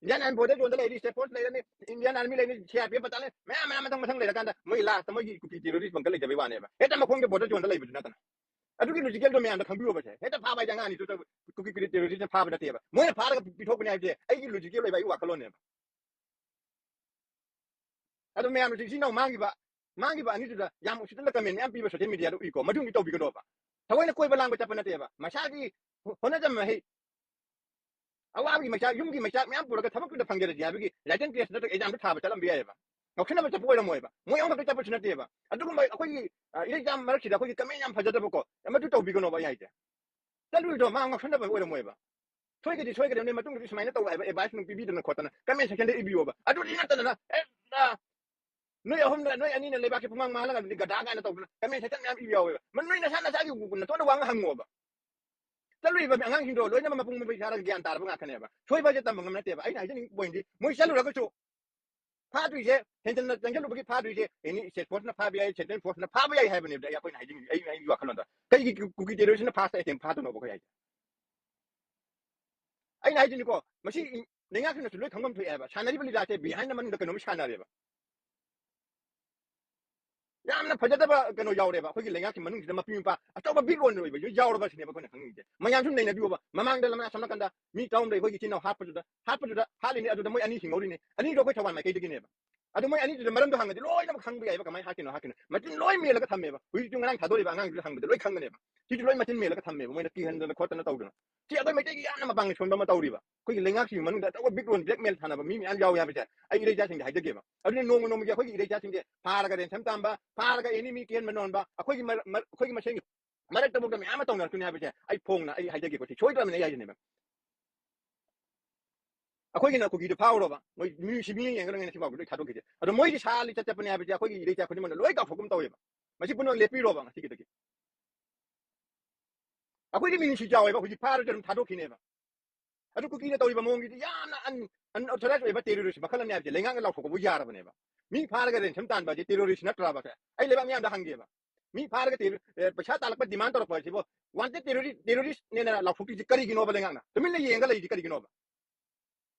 Indian Army border zone ꯗ ꯂꯩꯔꯤ, state force ꯂꯩꯔꯅꯤ, Indian Army ꯂꯩꯔꯅꯤ, C R P F battalion ꯃꯌꯥꯝ ꯃꯌꯥꯝ ꯃꯊꯪ ꯃꯊꯪ ꯂꯩꯔꯀꯥꯟꯗ ꯃꯣꯏ last ꯇ ꯃꯣꯏꯒꯤ ꯀꯨꯀꯤ terrorist bunker ꯂꯩꯇꯕꯩ ꯋꯥꯅꯦꯕ꯫ ꯍꯦꯛꯇ ꯃꯈꯣꯡꯗ border zone ꯗ ꯂꯩꯕꯁꯨ ꯅꯠꯇꯅ꯫ ꯑꯗꯨꯒꯤ logical ꯗꯣ ꯃꯌꯥꯝꯗ ꯈꯪꯕꯤꯌꯣꯕꯁꯦ꯫ ꯍꯦꯛꯇ ꯐꯥꯕ ꯍꯥꯏꯁꯦ ꯑꯉꯥꯡ ꯑꯅꯤꯗꯨ ꯀꯨꯀꯤ terrorist ꯅ ꯐꯥꯕ ꯅꯠꯇꯦꯕ꯫ ꯃꯣꯏꯅ ꯐꯥꯔꯒ ꯄꯤꯊꯣꯛꯄꯅꯦ ꯍꯥꯏꯕꯁꯦ ꯑꯩꯒꯤ logical ꯑꯣꯏꯕ ꯑꯩꯒꯤ ꯋꯥꯈꯜꯂꯣꯟꯅꯦꯕ꯫ ꯑꯗꯣ ꯃꯌꯥꯝꯅꯁꯨ ꯏꯆꯤꯟ ꯏꯅꯥꯎ ꯃꯥꯡꯈꯤꯕ, ꯃꯥꯡꯈꯤꯕ ꯑꯅꯤꯗꯨꯗ ꯌꯥꯝ ꯎꯁꯤꯠꯇꯅ comment ꯃꯌꯥꯝ ꯄꯤꯕ social media ꯗ ꯎꯏꯀꯣ꯫ ꯃꯗꯨꯝꯗꯤ ꯇꯧꯕꯤꯒꯅꯣꯕ꯫ ꯊꯑꯣꯏꯅ ꯀꯣꯏꯕ ꯂꯥꯡꯕ ꯆꯠꯄ ꯅꯠꯇꯦꯕ꯫ ꯃꯁꯥꯒꯤ ꯍꯣ-, ꯍꯣꯠꯅꯖꯃꯟ ꯃꯍꯩ, ꯑꯋꯥꯕꯒꯤ ꯃꯩꯆꯥꯛ, ꯌꯨꯝꯒꯤ ꯃꯩꯆꯥꯛ ꯃꯌꯥꯝ ꯄꯨꯔꯒ ꯊꯕꯛꯇꯨꯗ ꯐꯪꯖꯔꯗꯤ ꯍꯥꯏꯕꯒꯤ written test ꯅꯠꯇ꯭ꯔꯒ exam ꯗꯨ ꯊꯥꯕ ꯆꯠꯂꯝꯕ ꯌꯥꯏꯑꯕ꯫ ꯉꯥꯎꯁꯟꯅꯕ ꯆꯠꯄ ꯑꯣꯏꯔꯝꯃꯣꯏꯕ꯫ ꯃꯣꯏ ꯑꯃꯈꯛꯇ ꯆꯠꯄꯁꯨ ꯅꯠꯇꯦꯕ꯫ ꯑꯗꯨꯒꯨꯝꯕ ꯑꯩꯈꯣꯏꯒꯤ, ꯑ, ꯏꯔꯩꯆꯥ ꯃꯔꯛꯁꯤꯗ ꯑꯩꯈꯣꯏꯒꯤ comment ꯌꯥꯝ ꯐꯖꯗꯕꯀꯣ, ꯃꯗꯨ ꯇꯧꯕꯤꯒꯅꯣꯕ ꯑꯩ ꯍꯥꯏꯁꯦ꯫ ꯆꯠꯂꯨꯔꯤꯗꯣ ꯃꯥ ꯉꯥꯎꯁꯟꯅꯕ ꯑꯣꯏꯔꯝꯃꯣꯏꯕ꯫ ꯁꯣꯏꯒꯗꯤ ꯁꯣꯏꯒꯗꯕꯅꯤ, ꯃꯇꯨꯡꯗꯗꯤ ꯁꯨꯃꯥꯏꯅ ꯇꯧ ꯍꯥꯏꯕ advice ꯅꯨꯡ ꯄꯤꯕꯤꯗꯅ ꯈꯣꯠꯇꯅ comment section ꯗ ꯏꯕꯤꯌꯣꯕ꯫ ꯑꯗꯨꯗꯤ ꯅꯠꯇꯗꯅ, ꯑꯦ, ꯑ, ꯅꯣꯏ ꯑꯍꯨꯝꯅ, ꯅꯣꯏ ꯑꯅꯤꯅ ꯂꯩꯕꯥꯛꯀꯤ ꯄꯨꯡꯃꯥꯡ ꯃꯥꯡꯍꯜꯂꯒ ꯅꯣꯏ ꯒꯗꯥ ꯀꯥꯏꯅ ꯇꯧꯗꯅ comment section ꯃꯌꯥꯝ ꯏꯕ ꯌꯥꯎꯋꯦꯕ꯫ ꯃ-, ꯅꯣꯏ ꯅꯁꯥ ꯅꯁꯥꯒꯤ ꯅꯇꯣꯟꯗ ꯋꯥ ꯉꯥꯡ ꯍꯪꯉꯣꯕ꯫ ꯆꯠꯂꯨꯔꯤꯕ ꯑꯉꯥꯡꯁꯤꯡꯗꯣ ꯂꯣꯏꯅꯃꯛ ꯃꯄꯨꯡ ꯃꯔꯩ ꯐꯥꯔꯒ ꯒ꯭ꯌꯥꯟ ꯇꯥꯔꯕ ꯉꯥꯛꯇꯅꯦꯕ꯫ ꯁꯣꯏꯕ ꯍꯥꯏꯁꯦ ꯇꯝꯕ ꯉꯝꯕ ꯅꯠꯇꯦꯕ꯫ ꯑꯩꯅ ꯍꯥꯏꯖꯅꯤꯡꯕ point ꯗꯤ ꯃꯣꯏ ꯆꯠꯂꯨꯔꯒꯁꯨ ꯐꯥꯗꯣꯏꯁꯦ, ꯍꯦꯟꯖꯟꯅ ꯆꯪꯁꯤꯜꯂꯨꯕꯒꯤ ꯐꯥꯗꯣꯏꯁꯦ, any state force ꯅ ꯐꯥꯕ ꯌꯥꯏ, central force ꯅ ꯐꯥꯕ ꯌꯥꯏ ꯍꯥꯏꯕꯅꯦꯕ ꯑꯩ, ꯑꯩꯈꯣꯏꯅ ꯍꯥꯏꯖꯅꯤꯡꯉꯤ, ꯑꯩ, ꯑꯩꯒꯤ ꯋꯥꯈꯜꯂꯣꯟꯗ꯫ ꯀꯩꯒꯤ ꯀꯨ-, ꯀꯨꯀꯤ terrorist ꯅ first attempt ꯐꯥꯗꯣꯏꯅꯣꯕ ꯑꯩꯈꯣꯏ ꯍꯥꯏꯁꯦ? ꯑꯩꯅ ꯍꯥꯏꯗꯨꯅꯤꯀꯣ, ꯃꯁꯤ ꯏ-, ꯂꯩꯉꯥꯛꯁꯤꯅꯁꯨ ꯂꯣꯏ ꯈꯪꯐꯝ ꯊꯣꯛꯑꯦꯕ꯫ ꯁꯥꯟꯅꯔꯤꯕ ꯂꯤꯂꯥꯁꯦ behind ꯗ ꯃꯅꯨꯡꯗ ꯀꯩꯅꯣꯝ ꯁꯥꯟꯅꯔꯦꯕ꯫ ꯌꯥꯝꯅ ꯐꯖꯗꯕ ꯀꯩꯅꯣ ꯌꯥꯎꯔꯦꯕ꯫ ꯑꯩꯈꯣꯏꯒꯤ ꯂꯩꯉꯥꯛꯀꯤ ꯃꯅꯨꯡꯁꯤꯗ ꯃꯄꯤ ꯃꯄꯥ ꯑꯆꯧꯕ big role ꯑꯣꯏꯕ ꯌꯥꯎꯔꯕ ꯁꯤꯅꯦꯕ ꯑꯩꯈꯣꯏꯅ ꯈꯪꯅꯤꯡꯉꯤꯁꯦ꯫ ꯃꯌꯥꯝꯁꯨ ꯅꯩꯅꯕꯤꯌꯣꯕ꯫ ꯃꯃꯥꯡꯗ ꯂꯝ ꯑꯁꯣꯝ ꯅꯥꯀꯟꯗ ꯃꯤ ꯇꯔꯥꯍꯨꯝꯗꯣꯏ ꯑꯩꯈꯣꯏꯒꯤ ꯏꯆꯤꯟ ꯏꯅꯥꯎ ꯍꯥꯠꯄꯗꯨꯗ, ꯍꯥꯠꯄꯗꯨꯗ ꯍꯥꯠꯂꯤꯅꯤ, ꯑꯗꯨꯗ ꯃꯣꯏ ꯑꯅꯤ ꯍꯤꯡꯍꯧꯔꯤꯅꯤ꯫ ꯑꯅꯤꯗꯣ ꯑꯩꯈꯣꯏ ꯊꯧꯕꯥꯜ ꯃꯥꯏꯀꯩꯗꯒꯤꯅꯦꯕ꯫ ꯑꯗꯨ ꯃꯣꯏ ꯑꯅꯤꯗꯨꯗ ꯃꯔꯝꯗꯣ ꯍꯪꯉꯗꯤ ꯂꯣꯏꯅꯃꯛ ꯈꯪꯕ ꯌꯥꯏꯕ, ꯀꯃꯥꯏꯅ ꯍꯥꯠꯈꯤꯅꯣ, ꯍꯥꯠꯈꯤꯅꯣ꯫ ꯃꯆꯤꯟ ꯂꯣꯏ ꯃꯦꯜꯂꯒ ꯊꯝꯃꯦꯕ꯫ ꯍꯧꯖꯤꯛꯁꯨ ꯉꯔꯥꯡ ꯊꯥꯗꯣꯔꯛꯏꯕ ꯑꯉꯥꯡꯗꯨꯗ ꯍꯪꯕꯗ ꯂꯣꯏ ꯈꯪꯒꯅꯦꯕ꯫ ꯁꯤꯁꯨ ꯂꯣꯏ ꯃꯆꯤꯟ ꯃꯦꯜꯂꯒ ꯊꯝꯃꯦꯕ, ꯃꯣꯏꯅ ꯀꯤꯍꯟꯗꯅ ꯈꯣꯠꯇꯅ ꯇꯧꯗꯅ꯫ ꯁꯤ ꯑꯩꯈꯣꯏ ꯃꯩꯇꯩꯒꯤ ꯌꯥꯝꯅ ꯃꯄꯥꯡꯒꯜ ꯁꯣꯟꯕ ꯑꯃ ꯇꯧꯔꯤꯕ꯫ ꯑꯩꯈꯣꯏꯒꯤ ꯂꯩꯉꯥꯛꯁꯤꯒꯤ ꯃꯅꯨꯡꯗ ꯑꯆꯧꯕ big role, blackmail ꯁꯥꯟꯅꯕ ꯃꯤ ꯃꯌꯥꯝ ꯌꯥꯎꯏ ꯍꯥꯏꯕꯁꯦ ꯑꯩ ꯏꯔꯩꯆꯥꯁꯤꯡꯗ ꯍꯥꯏꯖꯒꯦꯕ꯫ ꯑꯗꯨꯅ ꯅꯣꯡꯃ ꯅꯣꯡꯃꯒꯤ ꯑꯩꯈꯣꯏꯒꯤ ꯏꯔꯩꯆꯥꯁꯤꯡꯁꯦ ꯐꯥꯔꯒ ransom ꯇꯥꯟꯕ, ꯐꯥꯔꯒ ꯑꯦꯅꯤ ꯃꯤ ꯀꯤꯍꯟꯕ ꯅꯣꯟꯕ, ꯑꯩꯈꯣꯏꯒꯤ ꯃꯔ-, ꯃꯔ-, ꯑꯩꯈꯣꯏꯒꯤ ꯃꯁꯦꯟꯒꯤ ꯃꯔꯛꯇꯐꯥꯎꯗ ꯃꯌꯥꯝ ꯑꯃ ꯇꯧꯅꯔꯛꯇꯣꯏꯅꯦ ꯍꯥꯏꯕꯁꯦ ꯑꯩ ꯐꯣꯡꯅ ꯑꯩ ꯍꯥꯏꯖꯒꯦꯀꯣ꯫ ꯁꯤ ꯁꯣꯏꯗ꯭ꯔꯕꯅꯦ ꯑꯩ ꯍꯥꯏꯁꯤꯅꯦꯕ꯫ ꯑꯩꯈꯣꯏꯒꯤꯅ ꯀꯨꯀꯤꯗꯨ ꯐꯥꯎꯔꯕ, ꯃꯣꯏ ꯃꯤ ꯁꯤ ꯃꯤ ꯌꯦꯡꯉꯒ ꯉꯁꯤ ꯐꯥꯎꯕ ꯂꯣꯏ ꯊꯥꯗꯣꯛꯈꯤꯗꯦ꯫ ꯑꯗꯣ ꯃꯣꯏꯒꯤ ꯁꯥ ꯂꯤꯆꯠ ꯆꯠꯄꯅꯦ ꯍꯥꯏꯕꯁꯦ ꯑꯩꯈꯣꯏꯒꯤ ꯏꯔꯩꯆꯥ ꯈꯨꯗꯤꯡꯃꯛꯅ ꯂꯣꯏ ꯀꯥꯎꯊꯣꯛꯀꯨꯝ ꯇꯧꯋꯦꯕ꯫ ꯃꯁꯤ ꯄꯨꯝꯅꯃꯛ ꯂꯦꯞꯄꯤꯔꯣꯕ ꯉꯁꯤꯒꯤꯗꯒꯤ꯫ ꯑꯩꯈꯣꯏꯗꯤ ꯃꯤꯅꯨꯡꯁꯤ ꯆꯥꯎꯋꯦꯕ, ꯍꯧꯖꯤꯛ ꯐꯥꯔꯁꯨ ꯑꯗꯨꯝ ꯊꯥꯗꯣꯛꯈꯤꯅꯦꯕ꯫ ꯑꯗꯨ ꯀꯨꯀꯤꯅ ꯇꯧꯔꯤꯕ ꯃꯑꯣꯡꯒꯤꯗꯤ ꯌꯥꯝꯅ ꯑꯟ-, unauthorized ꯑꯣꯏꯕ terrorist ꯃꯈꯜ ꯑꯃꯅꯤ ꯍꯥꯏꯕꯁꯦ ꯂꯩꯉꯥꯛꯅ ꯂꯥꯎꯊꯣꯛꯄꯕꯨ ꯌꯥꯔꯕꯅꯦꯕ꯫ ꯃꯤ ꯐꯥꯔꯒ ransom ꯇꯥꯟꯕ ꯍꯥꯏꯁꯦ terrorist ꯅꯠꯇ꯭ꯔꯕ? ꯑꯩ ꯂꯩꯕꯥꯛ ꯃꯤꯌꯥꯝꯗ ꯍꯪꯒꯦꯕ꯫ ꯃꯤ ꯐꯥꯔꯒ terror-, ꯑꯦ, ꯄꯩꯁꯥ ꯇꯥꯜꯂꯛꯄ demand ꯇꯧꯔꯛꯄ ꯍꯥꯏꯁꯤꯕꯨ wanted terrorist, terrorist ꯅꯦꯅ ꯂꯥꯎꯊꯣꯛꯇ꯭ꯔꯤꯁꯤ ꯀꯔꯤꯒꯤꯅꯣꯕ ꯂꯩꯉꯥꯛꯅ? ꯇꯨꯃꯤꯟꯅ ꯌꯦꯡꯉꯒ ꯂꯩꯔꯤꯁꯤ ꯀꯔꯤꯒꯤꯅꯣꯕ?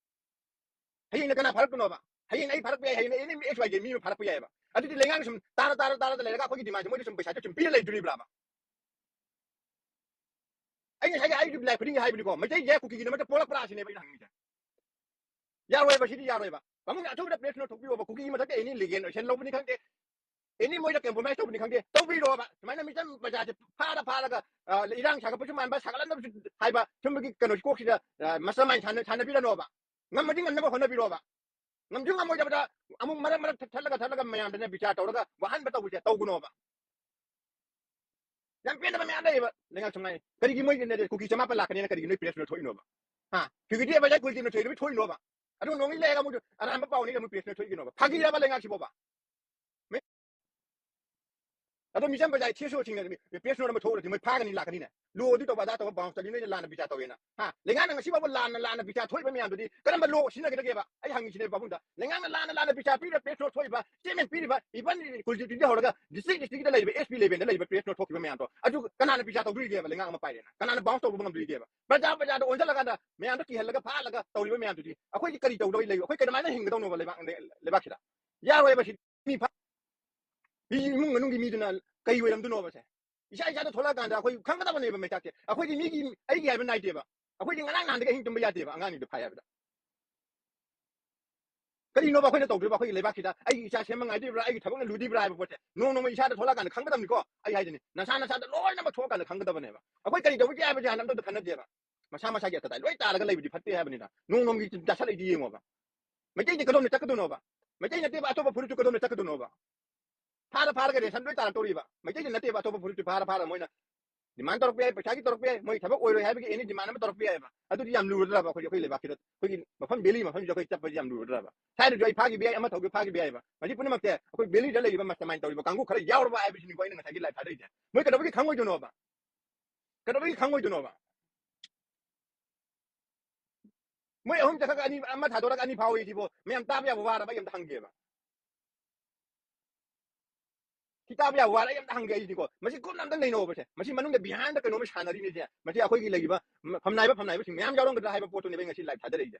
ꯍꯌꯦꯡꯅ ꯀꯅꯥ ꯐꯥꯔꯛꯇꯣꯏꯅꯣꯕ? ꯍꯌꯦꯡ ꯑꯩ ꯐꯥꯔꯛꯄ ꯌꯥꯏ, ꯍꯌꯦꯡ any X Y Z ꯃꯤ ꯑꯃ ꯐꯥꯔꯛꯄ ꯌꯥꯏꯑꯕ꯫ ꯑꯗꯨꯗꯤ ꯂꯩꯉꯥꯛꯅ ꯁꯨꯝ ꯇꯥꯔ, ꯇꯥꯔ, ꯇꯥꯔꯗ ꯂꯩꯔꯒ ꯑꯩꯈꯣꯏꯒꯤ demandꯁꯦ ꯃꯣꯏꯗ ꯁꯨꯝ ꯄꯩꯁꯥꯁꯦ ꯁꯨꯝ ꯄꯤꯔ ꯂꯩꯗꯣꯔꯤꯕ꯭ꯔꯥꯕ? ꯑꯩ ꯉꯁꯥꯏꯒꯤ ꯑꯩꯒꯤ ꯂꯥꯏ ꯈꯨꯗꯤꯡꯒꯤ ꯍꯥꯏꯕꯅꯤꯀꯣ, ꯃꯩꯇꯩꯁꯦ ꯀꯨꯀꯤꯒꯤꯗꯃꯛꯇ ꯄꯣꯛꯂꯛꯄ꯭ꯔꯥ ꯁꯤꯅꯦꯕ ꯑꯩꯅ ꯍꯪꯅꯤꯡꯉꯤꯁꯦ꯫ ꯌꯥꯔꯣꯏꯕ, ꯁꯤꯗꯤ ꯌꯥꯔꯣꯏꯕ꯫ ꯄꯥꯕꯨꯡꯅ ꯑꯊꯨꯕꯗ press note ꯊꯣꯛꯄꯤꯌꯣꯕ, ꯀꯨꯀꯤꯒꯤ ꯃꯊꯛꯇ any legal action ꯂꯧꯕꯅꯤ ꯈꯪꯗꯦ, any ꯃꯣꯏꯗ compromise ꯇꯧꯕꯅꯤ ꯈꯪꯗꯦ, ꯇꯧꯕꯤꯔꯣꯕ꯫ ꯁꯨꯃꯥꯏꯅ ꯃꯤꯆꯝ ꯄ꯭ꯔꯖꯥꯁꯦ ꯐꯥꯔ ꯐꯥꯔꯒ, ꯑ, ꯏꯔꯥꯡ ꯁꯥꯒꯠꯄꯁꯨ ꯃꯥꯟꯕ, ꯁꯥꯒꯠꯂꯝꯗꯕꯁꯨ ꯍꯥꯏꯕ, ꯁꯨꯝꯕꯒꯤ ꯀꯩꯅꯣꯁꯤ ꯀꯣꯛꯁꯤꯗ, ꯑ, mastermind ꯁꯥꯟꯅ-, ꯁꯥꯟꯅꯕꯤꯔꯅꯣꯕ꯫ ꯉꯝꯃꯗꯤ ꯉꯝꯅꯕ ꯍꯣꯠꯅꯕꯤꯔꯣꯕ꯫ ꯉꯝꯁꯨ ꯉꯝꯃꯣꯏꯗꯕꯗ ꯑꯃꯨꯛ ꯃꯔꯛ ꯃꯔꯛ ꯊꯠ-, ꯊꯠꯂꯒ ꯊꯠꯂꯒ ꯃꯌꯥꯝꯗꯅ ꯕꯤꯆꯥꯔ ꯇꯧꯔꯒ ꯋꯥꯍꯟꯕ ꯇꯧꯕꯁꯦ ꯇꯧꯒꯅꯣꯕ꯫ ꯌꯥꯝ ꯄꯦꯟꯗꯕ ꯃꯌꯥꯝ ꯂꯩꯌꯦꯕ ꯂꯩꯉꯥꯛ ꯁꯨꯝꯉꯥꯏ꯫ ꯀꯔꯤꯒꯤ ꯃꯣꯏꯒꯤꯅꯦ ꯀꯨꯀꯤ ꯆꯃꯥꯄꯟ ꯂꯥꯛꯀꯅꯤꯅ ꯀꯔꯤꯒꯤ ꯅꯣꯏ press note ꯊꯣꯛꯏꯅꯣꯕ? ꯍꯥ? ꯀꯨꯀꯤꯗꯤ ꯑꯦꯕꯥꯏꯖꯔ ꯀꯨꯜꯗꯤꯞꯅ ꯊꯣꯛꯏꯗꯣ ꯊꯣꯛꯏꯅꯣꯕ? ꯑꯗꯨ ꯅꯣꯡꯉꯤ ꯂꯩꯔꯒ ꯑꯃꯨꯛ ꯑꯔꯥꯟꯕ ꯄꯥꯎꯅꯤ ꯑꯃꯨꯛ press note ꯊꯣꯛꯏꯅꯣꯕ? ꯐꯥꯒꯤꯔꯕ ꯂꯩꯉꯥꯛꯁꯤꯕꯣꯕ? ꯃꯤ-, ꯑꯗꯣ ꯃꯤꯆꯝ ꯄ꯭ꯔꯖꯥ ꯊꯤꯁꯨ ꯊꯤꯡꯅ press note ꯑꯃ ꯊꯣꯛꯎꯔꯗꯤ ꯃꯣꯏ ꯐꯥꯒꯅꯤ ꯂꯥꯛꯀꯅꯤꯅꯦ꯫ ꯂꯣ ꯑꯗꯨ ꯇꯧꯕ ꯑꯗꯥ ꯇꯧꯕ ꯕꯥꯎꯟꯁ ꯇꯧꯔꯤ ꯅꯣꯏꯅ ꯂꯥꯟꯅ ꯕꯤꯆꯥꯔ ꯇꯧꯋꯦꯅ꯫ ꯍꯥ? ꯂꯩꯉꯥꯛꯅ ꯉꯁꯤ ꯐꯥꯎꯕ ꯂꯥꯟꯅ ꯂꯥꯟꯅ ꯕꯤꯆꯥꯔ ꯊꯣꯛꯏꯕ ꯃꯌꯥꯝꯗꯨꯗꯤ ꯀꯔꯝꯕ ꯂꯣ ꯁꯤꯖꯤꯟꯅꯒꯗꯒꯦꯕ? ꯑꯩ ꯍꯪꯉꯤꯁꯤꯅꯦ ꯄꯥꯕꯨꯡꯗ꯫ ꯂꯩꯉꯥꯛꯅ ꯂꯥꯟꯅ ꯂꯥꯟꯅ ꯕꯤꯆꯥꯔ ꯄꯤꯔꯤꯕ press note ꯊꯣꯛꯏꯕ, statement ꯄꯤꯔꯤꯕ, even ꯀꯨꯜꯗꯤꯞꯇꯒꯤ ꯍꯧꯔꯒ district districtꯇ ꯂꯩꯔꯤꯕ S P levelꯗ ꯂꯩꯔꯤꯕ press note ꯊꯣꯛꯈꯤꯕ ꯃꯌꯥꯝꯗꯣ ꯑꯗꯨ ꯀꯅꯥꯅ ꯕꯤꯆꯥꯔ ꯇꯧꯗꯣꯔꯤꯒꯦꯕ? ꯂꯩꯉꯥꯛ ꯑꯃ ꯄꯥꯏꯔꯦꯅ ꯀꯅꯥꯅ ꯕꯥꯎꯟꯁ ꯇꯧꯕ ꯉꯝꯗꯣꯔꯤꯒꯦꯕ? ꯄ꯭ꯔꯖꯥ ꯄ꯭ꯔꯖꯥꯗ ꯑꯣꯟꯁꯤꯜꯂꯒ ꯃꯌꯥꯝꯗꯣ ꯀꯤꯍꯜꯂꯒ ꯐꯥꯍꯜꯂꯒ ꯇꯧꯔꯤꯕ ꯃꯌꯥꯝꯗꯨꯗꯤ ꯑꯩꯈꯣꯏꯗꯤ ꯀꯔꯤ ꯇꯧꯗꯧꯔꯤ ꯂꯩꯕ? ꯑꯩꯈꯣꯏ ꯀꯃꯥꯏꯅ ꯍꯤꯡꯒꯗꯧꯅꯣꯕ ꯂꯩꯕꯥꯛ, ꯂꯩꯕꯥꯛꯁꯤꯗ? ꯌꯥꯔꯣꯏꯕ ꯁꯤ꯫ ꯃꯤ ꯐꯥ-, ꯃꯤ ꯏꯃꯨꯡ ꯃꯅꯨꯡꯒꯤ ꯃꯤꯗꯨꯅ ꯀꯩ ꯑꯣꯏꯔꯝꯗꯣꯏꯅꯣꯕ ꯁꯦ? ꯏꯁꯥ ꯏꯁꯥꯗ ꯊꯣꯛꯂꯛꯑꯀꯥꯟꯗ ꯑꯩꯈꯣꯏ ꯈꯪꯒꯗꯕꯅꯦꯕ ꯃꯩꯇꯥꯛꯁꯦ꯫ ꯑꯩꯈꯣꯏꯗꯤ ꯃꯤꯒꯤ ꯑꯩꯒꯤ ꯍꯥꯏꯕ ꯅꯥꯏꯗꯦꯕ꯫ ꯑꯩꯈꯣꯏꯗꯤ ꯉꯔꯥꯡ ꯅꯍꯥꯟꯗꯒꯤ ꯑꯍꯤꯡ ꯇꯨꯝꯕ ꯌꯥꯗꯦꯕ ꯑꯉꯥꯡꯁꯤꯡꯗꯣ ꯐꯥꯏ ꯍꯥꯏꯕꯗ꯫ ꯀꯔꯤꯅꯣꯕ ꯑꯩꯈꯣꯏꯅ ꯇꯧꯗꯣꯏꯕ ꯑꯩꯈꯣꯏꯒꯤ ꯂꯩꯕꯥꯛꯁꯤꯗ? ꯑꯩꯒꯤ ꯏꯆꯥ ꯁꯦꯝꯕ ꯉꯥꯏꯗꯣꯏꯕ꯭ꯔꯥ, ꯑꯩꯒꯤ ꯊꯕꯛꯅ ꯂꯨꯗꯣꯏꯕ꯭ꯔꯥ ꯍꯥꯏꯕ ꯄꯣꯠꯁꯦ ꯅꯣꯡ ꯅꯣꯡꯃ ꯏꯁꯥꯗ ꯊꯣꯛꯂꯛꯑꯀꯥꯟꯗ ꯈꯪꯒꯗꯕꯅꯤꯀꯣ꯫ ꯑꯩ ꯍꯥꯏꯁꯤꯅꯤ, ꯅꯁꯥ ꯅꯁꯥꯗ ꯂꯣꯏꯅꯃꯛ ꯊꯣꯛꯑꯀꯥꯟꯗ ꯈꯪꯒꯗꯕꯅꯦꯕ꯫ ꯑꯩꯈꯣꯏ ꯀꯔꯤ ꯇꯧꯕꯒꯦ ꯍꯥꯏꯕꯁꯦ ꯍꯥꯟꯅ ꯑꯝꯇ ꯈꯟꯅꯗꯦꯕ꯫ ꯃꯁꯥ ꯃꯁꯥꯒꯤ ꯑꯇꯗꯥꯏ ꯂꯣꯏ ꯇꯥꯔꯒ ꯂꯩꯕꯗꯤ ꯐꯠꯇꯦ ꯍꯥꯏꯕꯅꯤꯅ ꯅꯣꯡ ꯅꯣꯡꯃꯒꯤ ꯆꯥꯁꯤꯜꯂꯛꯏꯗꯤ ꯌꯦꯡꯉꯣꯕ꯫ ꯃꯩꯇꯩꯗꯤ ꯀꯗꯣꯝꯗ ꯆꯠꯀꯗꯣꯏꯅꯣꯕ? ꯃꯩꯇꯩ ꯅꯠꯇꯦꯕ, ꯑꯇꯣꯞꯄ ꯐꯨꯔꯨꯞꯁꯨ ꯀꯗꯣꯝꯗ ꯆꯠꯀꯗꯣꯏꯅꯣꯕ? ꯐꯥꯔ ꯐꯥꯔꯒ ꯔꯦꯁꯟ ꯂꯣꯏ ꯇꯥꯔꯛꯇꯧꯔꯤꯕ꯫ ꯃꯩꯇꯩꯗꯤ ꯅꯠꯇꯦꯕ, ꯑꯇꯣꯞꯄ ꯐꯨꯔꯨꯞꯁꯨ ꯐꯥꯔ ꯐꯥꯔ ꯃꯣꯏꯅ demand ꯇꯧꯔꯛꯄ ꯌꯥꯏ, ꯄꯩꯁꯥꯒꯤ ꯇꯧꯔꯛꯄ ꯌꯥꯏ, ꯃꯣꯏ ꯊꯕꯛ ꯑꯣꯏꯔꯣꯏ ꯍꯥꯏꯕꯒꯤ any demand ꯑꯃ ꯇꯧꯔꯛꯄ ꯌꯥꯏꯕ꯫ ꯑꯗꯨꯗꯤ ꯌꯥꯝ ꯂꯨꯔꯗ꯭ꯔꯕ? ꯑꯩꯈꯣꯏꯒꯤ, ꯑꯩꯈꯣꯏ ꯂꯩꯕꯥꯛꯁꯤꯗ, ꯑꯩꯈꯣꯏꯒꯤ ꯃꯐꯝ, ꯚꯦꯂꯤ ꯃꯐꯝꯁꯤꯗ ꯑꯩꯈꯣꯏ ꯆꯠꯄꯁꯤ ꯌꯥꯝ ꯂꯨꯔꯗ꯭ꯔꯕ? ꯁ꯭ꯋꯥꯏꯗꯁꯨ ꯑꯩ ꯐꯥꯈꯤꯕ ꯌꯥꯏ, ꯑꯃ ꯇꯧꯒꯦ ꯐꯥꯈꯤꯕ ꯌꯥꯏꯕ꯫ ꯃꯁꯤ ꯄꯨꯝꯅꯃꯛꯁꯦ ꯑꯩꯈꯣꯏ ꯚꯦꯂꯤꯗ ꯂꯩꯔꯤꯕ mastermind ꯇꯧꯔꯤꯕ ꯀꯥꯡꯕꯨ ꯈꯔ ꯌꯥꯎꯔꯕ ꯍꯥꯏꯕꯁꯤꯅꯤꯀꯣ ꯑꯩꯅ ꯉꯁꯥꯏꯒꯤ live ꯊꯥꯗꯔꯤꯁꯦ꯫ ꯃꯣꯏ ꯀꯩꯗꯧꯕꯒꯤ ꯈꯪꯉꯣꯏꯗꯣꯏꯅꯣꯕ? ꯀꯩꯗꯧꯕꯒꯤ ꯈꯪꯉꯣꯏꯗꯣꯏꯅꯣꯕ? ꯃꯣꯏ ꯑꯍꯨꯝ ꯆꯠꯈ꯭ꯔꯒ ꯑꯅꯤ, ꯑꯃ ꯊꯥꯗꯣꯔꯒ ꯑꯅꯤ ꯐꯥꯎꯏ ꯁꯤꯕꯨ ꯃꯌꯥꯝ ꯇꯥꯕ ꯌꯥꯕ ꯋꯥꯔꯕ? ꯑꯩ ꯑꯝꯇ ꯍꯪꯒꯦꯕ꯫ ꯁꯤ ꯇꯥꯕ ꯌꯥꯕ ꯋꯥꯔ? ꯑꯩ ꯑꯝꯇ ꯍꯪꯒꯦ ꯑꯩꯁꯤꯀꯣ꯫ ꯃꯁꯤ ꯀꯨꯞꯅ ꯑꯝꯇ ꯅꯩꯅꯧꯕꯁꯦ꯫ ꯃꯁꯤ ꯃꯅꯨꯡꯗ behind ꯗ ꯀꯩꯅꯣꯝꯃ ꯁꯥꯟꯅꯔꯤꯅꯦꯁꯦ꯫ ꯃꯁꯤ ꯑꯩꯈꯣꯏꯒꯤ ꯂꯩꯔꯤꯕ ꯐꯝꯅꯥꯏꯕ, ꯐꯝꯅꯥꯏꯕꯁꯤꯡ ꯃꯌꯥꯝ ꯌꯥꯎꯔꯝꯒꯗ꯭ꯔꯥ ꯍꯥꯏꯕ ꯄꯣꯠꯇꯨꯅꯦꯕ ꯑꯩ ꯉꯁꯤ live ꯊꯥꯗꯔꯛꯏꯁꯦ꯫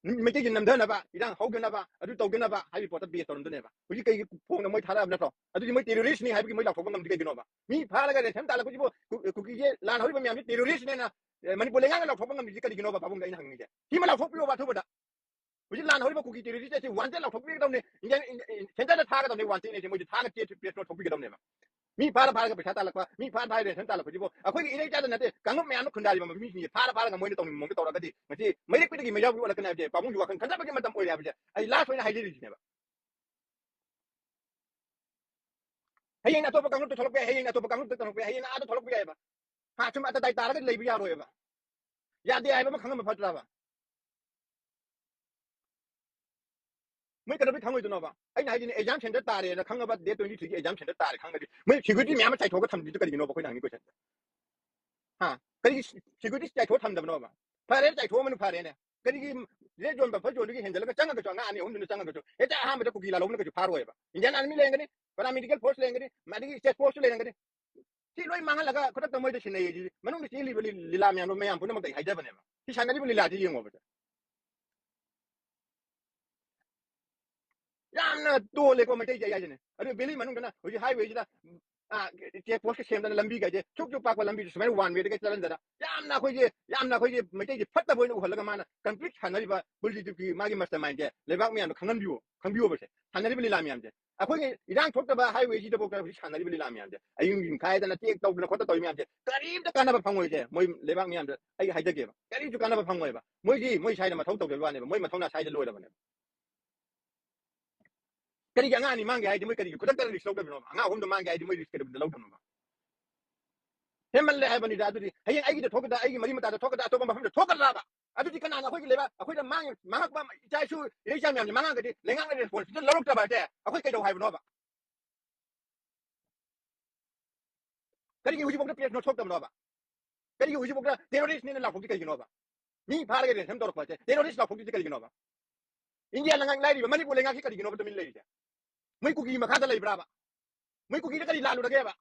ꯃꯩꯇꯩꯒꯤ ꯅꯝꯊꯅꯕ, ꯏꯔꯥꯡ ꯍꯧꯗꯅꯕ, ꯑꯗꯨ ꯇꯧꯗꯅꯕ ꯍꯥꯏꯕꯒꯤ ꯄꯣꯠꯇ base ꯇꯧꯔꯝꯗꯣꯏꯅꯦꯕ꯫ ꯍꯧꯖꯤꯛ ꯀꯩꯒꯤ ꯐꯣꯡꯅ ꯃꯣꯏ ꯊꯥꯔꯛꯑꯕ ꯅꯠꯇ꯭ꯔꯣ? ꯑꯗꯨꯗꯤ ꯃꯣꯏ terrorist ꯅꯤ ꯍꯥꯏꯕꯒꯤ ꯃꯣꯏ ꯂꯥꯎꯊꯣꯛꯄ ꯉꯝꯗ꯭ꯔꯤ ꯀꯩꯒꯤꯅꯣꯕ? ꯃꯤ ꯐꯥꯔꯒ ransom ꯇꯥꯜꯂꯛꯄꯁꯤꯕꯨ ꯀꯨ-, ꯀꯨꯀꯤꯁꯦ ꯂꯥꯟ ꯍꯧꯔꯤꯕ ꯃꯌꯥꯝꯁꯤ terrorist ꯅꯦꯅ, ꯑꯦ, ꯃꯅꯤꯄꯨꯔ ꯂꯩꯉꯥꯛꯅ ꯂꯥꯎꯊꯣꯛꯄ ꯉꯝꯗ꯭ꯔꯤꯁꯤ ꯀꯔꯤꯒꯤꯅꯣꯕ? ꯄꯥꯕꯨꯡꯗ ꯑꯩꯅ ꯍꯪꯅꯤꯡꯉꯤꯁꯦ, ꯁꯤꯃ ꯂꯥꯎꯊꯣꯛꯄꯤꯌꯣꯕ ꯑꯊꯨꯕꯗ꯫ ꯍꯧꯖꯤꯛ ꯂꯥꯟ ꯍꯧꯔꯤꯕ ꯀꯨꯀꯤ terrorist ꯁꯤ wanted ꯂꯥꯎꯊꯣꯛꯄꯤꯒꯗꯕꯅꯤ꯫ Indian, Indian, centre ꯗ ꯊꯥꯒꯗꯕꯅꯤ wanted ꯅꯦꯁꯦ꯫ ꯃꯣꯏꯗꯤ ꯊꯥꯅ ꯆꯦ press note ꯊꯣꯛꯄꯤꯒꯗꯕꯅꯦꯕ꯫ ꯃꯤ ꯐꯥꯔ ꯐꯥꯔꯒ ꯄꯩꯁꯥ ꯇꯥꯜꯂꯛꯄ, ꯃꯤ ꯐꯥꯔ ꯐꯥꯔ ransom ꯇꯥꯜꯂꯛꯄꯁꯤꯕꯨ ꯑꯩꯈꯣꯏꯒꯤ ꯏꯔꯩ ꯆꯥꯗ ꯅꯠꯇꯦ, ꯀꯥꯡꯂꯨꯞ ꯃꯌꯥꯝꯅ ꯈꯨꯟꯗꯥꯔꯤꯕ ꯃꯤꯁꯤꯡꯁꯦ ꯐꯥꯔ ꯐꯥꯔꯒ ꯃꯣꯏꯅ ꯇꯧꯅꯤꯡꯕ ꯃꯑꯣꯡꯗ ꯇꯧꯔꯒꯗꯤ ꯉꯁꯤ ꯃꯩꯔꯦꯛ ꯄꯤꯗꯒꯤ ꯃꯩꯖꯥꯎꯕꯤ ꯑꯣꯜꯂꯛꯀꯅꯤ ꯍꯥꯏꯕꯁꯦ ꯄꯥꯕꯨꯡꯒꯤ ꯋꯥꯈꯜ ꯈꯟꯊꯕꯒꯤ ꯃꯇꯝ ꯑꯣꯏꯔꯦ ꯍꯥꯏꯕꯁꯦ ꯑꯩ last ꯑꯣꯏꯅ ꯍꯥꯏꯖꯔꯤꯁꯤꯅꯦꯕ꯫ ꯍꯌꯦꯡ ꯑꯇꯣꯞꯄ ꯀꯥꯡꯂꯨꯞꯇ ꯊꯣꯛꯂꯛꯄ ꯌꯥꯏ, ꯍꯌꯦꯡ ꯑꯇꯣꯞꯄ ꯀꯥꯡꯂꯨꯞꯇ ꯊꯣꯛꯂꯛꯄ ꯌꯥꯏ, ꯍꯌꯦꯡ ꯑꯥꯗ ꯊꯣꯛꯂꯛꯄ ꯌꯥꯏꯑꯕ꯫ ꯍꯥ, ꯁꯨꯝ ꯑꯇ ꯇꯥꯏ ꯇꯥꯔꯒ ꯂꯩꯕ ꯌꯥꯔꯣꯏꯕ꯫ ꯌꯥꯗꯦ ꯍꯥꯏꯕ ꯑꯃ ꯈꯪꯉꯝꯕ ꯐꯠꯇ꯭ꯔꯕ? ꯃꯣꯏ ꯀꯩꯗꯧꯕꯩ ꯈꯪꯉꯣꯏꯗꯣꯏꯅꯣꯕ? ꯑꯩꯅ ꯍꯥꯏꯗꯤꯅꯦ, exam centre ꯇꯥꯔꯦꯅ ꯈꯪꯉꯕ, date twenty three ꯒꯤ exam centre ꯇꯥꯔꯦ ꯈꯪꯉꯗꯤ ꯃꯣꯏ security ꯃꯌꯥꯝ ꯑꯃ ꯆꯥꯏꯊꯣꯛꯑꯒ ꯊꯝꯗ꯭ꯔꯤꯗꯨ ꯀꯔꯤꯒꯤꯅꯣꯕ? ꯑꯩꯈꯣꯏꯅ ꯍꯪꯅꯤꯡꯉꯤ question ꯁꯦ꯫ ꯍꯥ? ꯀꯔꯤꯒꯤ security ꯆꯥꯏꯊꯣꯛꯑ ꯊꯝꯗꯕꯅꯣꯕ? ꯐꯔꯦ, ꯆꯥꯏꯊꯣꯛꯑꯃꯅ ꯐꯔꯦꯅꯦ꯫ ꯀꯔꯤꯒꯤ ꯔꯦꯠ ꯖꯣꯟ ꯕꯐꯔ ꯖꯣꯟꯗꯒꯤ ꯍꯦꯟꯖꯜꯂꯒ ꯆꯪꯉꯒꯁꯨ, ꯑꯉꯥꯡ ꯑꯅꯤ ꯑꯍꯨꯝꯗꯨꯅ ꯆꯪꯉꯒꯁꯨ, ꯍꯦꯛꯇ ꯑꯍꯥꯟꯕꯗ ꯀꯨꯀꯤ ꯂꯥꯜꯍꯧꯕꯅ ꯀꯩꯁꯨ ꯐꯥꯔꯣꯏꯕ? Indian Army ꯂꯩꯔꯝꯒꯅꯤ, paramedical force ꯂꯩꯔꯝꯒꯅꯤ, ꯑꯗꯒꯤ check post ꯂꯩꯔꯝꯒꯅꯤ꯫ ꯁꯤ ꯂꯣꯏ ꯃꯥꯡꯍꯜꯂꯒ ꯈꯨꯗꯛꯇ ꯃꯣꯏꯗ ꯁꯤꯟꯅꯩ ꯍꯥꯏꯁꯤ ꯃꯅꯨꯡꯗ ꯆꯦꯜꯂꯤꯕ ꯂꯤ-, ꯂꯤꯂꯥ ꯃꯌꯥꯝꯗꯣ ꯃꯌꯥꯝ ꯄꯨꯝꯅꯃꯛꯇ ꯑꯩ ꯍꯥꯏꯖꯕꯅꯦꯕ꯫ ꯁꯤ ꯁꯥꯟꯅꯔꯤꯕ ꯂꯤꯂꯥꯁꯤ ꯌꯦꯡꯉꯣꯕ꯫ ꯌꯥꯝꯅ ꯇꯣꯜꯂꯦꯀꯣ ꯃꯩꯇꯩꯁꯦ ꯑꯩ ꯍꯥꯏꯁꯤꯅꯦ꯫ ꯑꯗꯨ valley ꯃꯅꯨꯡꯗꯅ ꯍꯧꯖꯤꯛ highway ꯁꯤꯗ, ꯑꯥ, check post ꯀ ꯁꯦꯝꯗꯅ ꯂꯝꯕꯤ ꯀꯥꯏꯁꯦ ꯁꯨꯛ ꯁꯨꯛ ꯄꯥꯛꯄ ꯂꯝꯕꯤꯁꯦ ꯁꯨꯃꯥꯏꯅ one way ꯗꯒ ꯆꯠꯍꯟꯗꯅ ꯌꯥꯝꯅ ꯑꯩꯈꯣꯏꯁꯦ, ꯌꯥꯝꯅ ꯑꯩꯈꯣꯏꯁꯦ ꯃꯩꯇꯩꯁꯦ ꯐꯠꯇꯕ ꯑꯣꯏꯅ ꯎꯍꯜꯂꯒ ꯃꯥꯅ complete ꯁꯥꯟꯅꯔꯤꯕ ꯄꯣꯂꯤꯇꯤꯛꯁꯀꯤ ꯃꯥꯒꯤ mastermind ꯁꯦ ꯂꯩꯕꯥꯛ ꯃꯌꯥꯝꯗ ꯈꯪꯍꯟꯕꯤꯌꯨ, ꯈꯪꯕꯤꯌꯣꯕꯁꯦ꯫ ꯁꯥꯟꯅꯔꯤꯕ ꯂꯤꯂꯥ ꯃꯌꯥꯝꯁꯦ꯫ ꯑꯩꯈꯣꯏꯒꯤ ꯏꯔꯥꯡ ꯊꯣꯛꯇꯕ highway ꯁꯤꯗꯕꯨꯛꯇ ꯍꯧꯖꯤꯛ ꯁꯥꯟꯅꯔꯤꯕ ꯂꯤꯂꯥ ꯃꯌꯥꯝꯁꯦ, ꯑꯌꯨꯛ ꯅꯨꯡꯊꯤꯟ ꯈꯥꯏꯗꯅ ꯆꯦꯛ ꯇꯧꯗꯅ ꯈꯣꯠꯇ ꯇꯧꯔꯤ ꯃꯌꯥꯝꯁꯦ ꯀꯔꯤꯝꯇ ꯀꯥꯟꯅꯕ ꯐꯪꯉꯣꯏꯁꯦ꯫ ꯃꯣꯏ ꯂꯩꯕꯥꯛ ꯃꯌꯥꯝꯗ ꯑꯩ ꯍꯥꯏꯖꯒꯦꯕ, ꯀꯔꯤꯁꯨ ꯀꯥꯟꯅꯕ ꯐꯪꯉꯣꯏꯕ꯫ ꯃꯣꯏꯗꯤ ꯃꯣꯏ ꯁ꯭ꯋꯥꯏꯗ ꯃꯊꯧ ꯇꯧꯖꯕ ꯋꯥꯅꯦꯕ, ꯃꯣꯏ ꯃꯊꯧꯅ ꯁ꯭ꯋꯥꯏꯗ ꯂꯣꯏꯔꯕꯅꯦꯕ꯫ ꯀꯔꯤꯒꯤ ꯑꯉꯥꯡ ꯑꯅꯤ ꯃꯥꯡꯒꯦ ꯍꯥꯏꯗꯤ ꯃꯣꯏ ꯀꯔꯤꯒꯤ ꯈꯨꯗꯛꯇ risk ꯂꯧꯗꯕꯅꯣ? ꯑꯉꯥꯡ ꯑꯍꯨꯝꯗꯣ ꯃꯥꯡꯒꯦ ꯍꯥꯏꯗꯤ ꯃꯣꯏ risk ꯀꯩꯗꯧꯕꯗ ꯂꯧꯗꯕꯅꯣ? ꯍꯦꯟꯃꯜꯂꯦ ꯍꯥꯏꯕꯅꯤꯗ꯫ ꯑꯗꯨꯗꯤ ꯍꯌꯦꯡ ꯑꯩꯒꯤꯗ ꯊꯣꯛꯀꯗ, ꯑꯩꯒꯤ ꯃꯔꯤ ꯃꯇꯥꯗ ꯊꯣꯛꯀꯗ, ꯑꯇꯣꯞꯄ ꯃꯐꯝꯗ ꯊꯣꯛꯀꯗ꯭ꯔꯕ? ꯑꯗꯨꯗꯤ ꯀꯅꯥꯅ ꯑꯩꯈꯣꯏꯒꯤ ꯂꯩꯕꯥꯛ, ꯑꯩꯈꯣꯏꯗ ꯃꯥꯡ-, ꯃꯥꯡꯉꯛꯄ ꯏꯆꯥ ꯏꯁꯨ, ꯏꯔꯩꯆꯥ ꯃꯌꯥꯝꯁꯦ ꯃꯥꯡꯉꯛꯑꯒꯗꯤ ꯂꯩꯉꯥꯛꯅ ꯔꯦꯁꯄꯣꯟꯁꯤꯕꯤꯂꯤꯇꯤ ꯂꯧꯔꯛꯇꯕ ꯍꯥꯏꯁꯦ ꯑꯩꯈꯣꯏ ꯀꯩꯗꯧ ꯍꯥꯏꯕꯅꯣꯕ? ꯀꯔꯤꯒꯤ ꯍꯧꯖꯤꯛꯐꯥꯎꯗ ꯄ꯭ꯔꯦꯁ ꯅꯣꯠ ꯊꯣꯛꯇꯕꯅꯣꯕ? ꯀꯔꯤꯒꯤ ꯍꯧꯖꯤꯛꯐꯥꯎꯗ ꯇꯦꯔꯣꯔꯤꯁꯅꯦꯅ ꯂꯥꯎꯊꯣꯛꯇꯤ ꯀꯩꯒꯤꯅꯣꯕ? ꯃꯤ ꯐꯥꯔꯒ ꯔꯦꯟꯁꯝ ꯇꯧꯔꯛꯄ ꯍꯥꯏꯁꯦ, ꯇꯦꯔꯣꯔꯤꯁ ꯂꯥꯎꯊꯣꯛꯇꯤ ꯀꯩꯒꯤꯅꯣꯕ? ꯏꯟꯗꯤꯌꯥ ꯂꯩꯉꯥꯛ ꯂꯥꯏꯔꯤꯕ ꯃꯅꯤꯄꯨꯔ ꯂꯩꯉꯥꯛꯁꯤ ꯀꯔꯤꯒꯤꯅꯣꯕ ꯇꯨꯃꯤꯟ ꯂꯩꯔꯤꯁꯦ? ꯃꯣꯏ ꯀꯨꯀꯤ ꯃꯈꯥꯗ ꯂꯩꯕ꯭ꯔꯥꯕ? ꯃꯣꯏ ꯀꯨꯀꯤꯗ ꯀꯔꯤ ꯂꯥꯜꯂꯨꯔꯒꯦꯕ?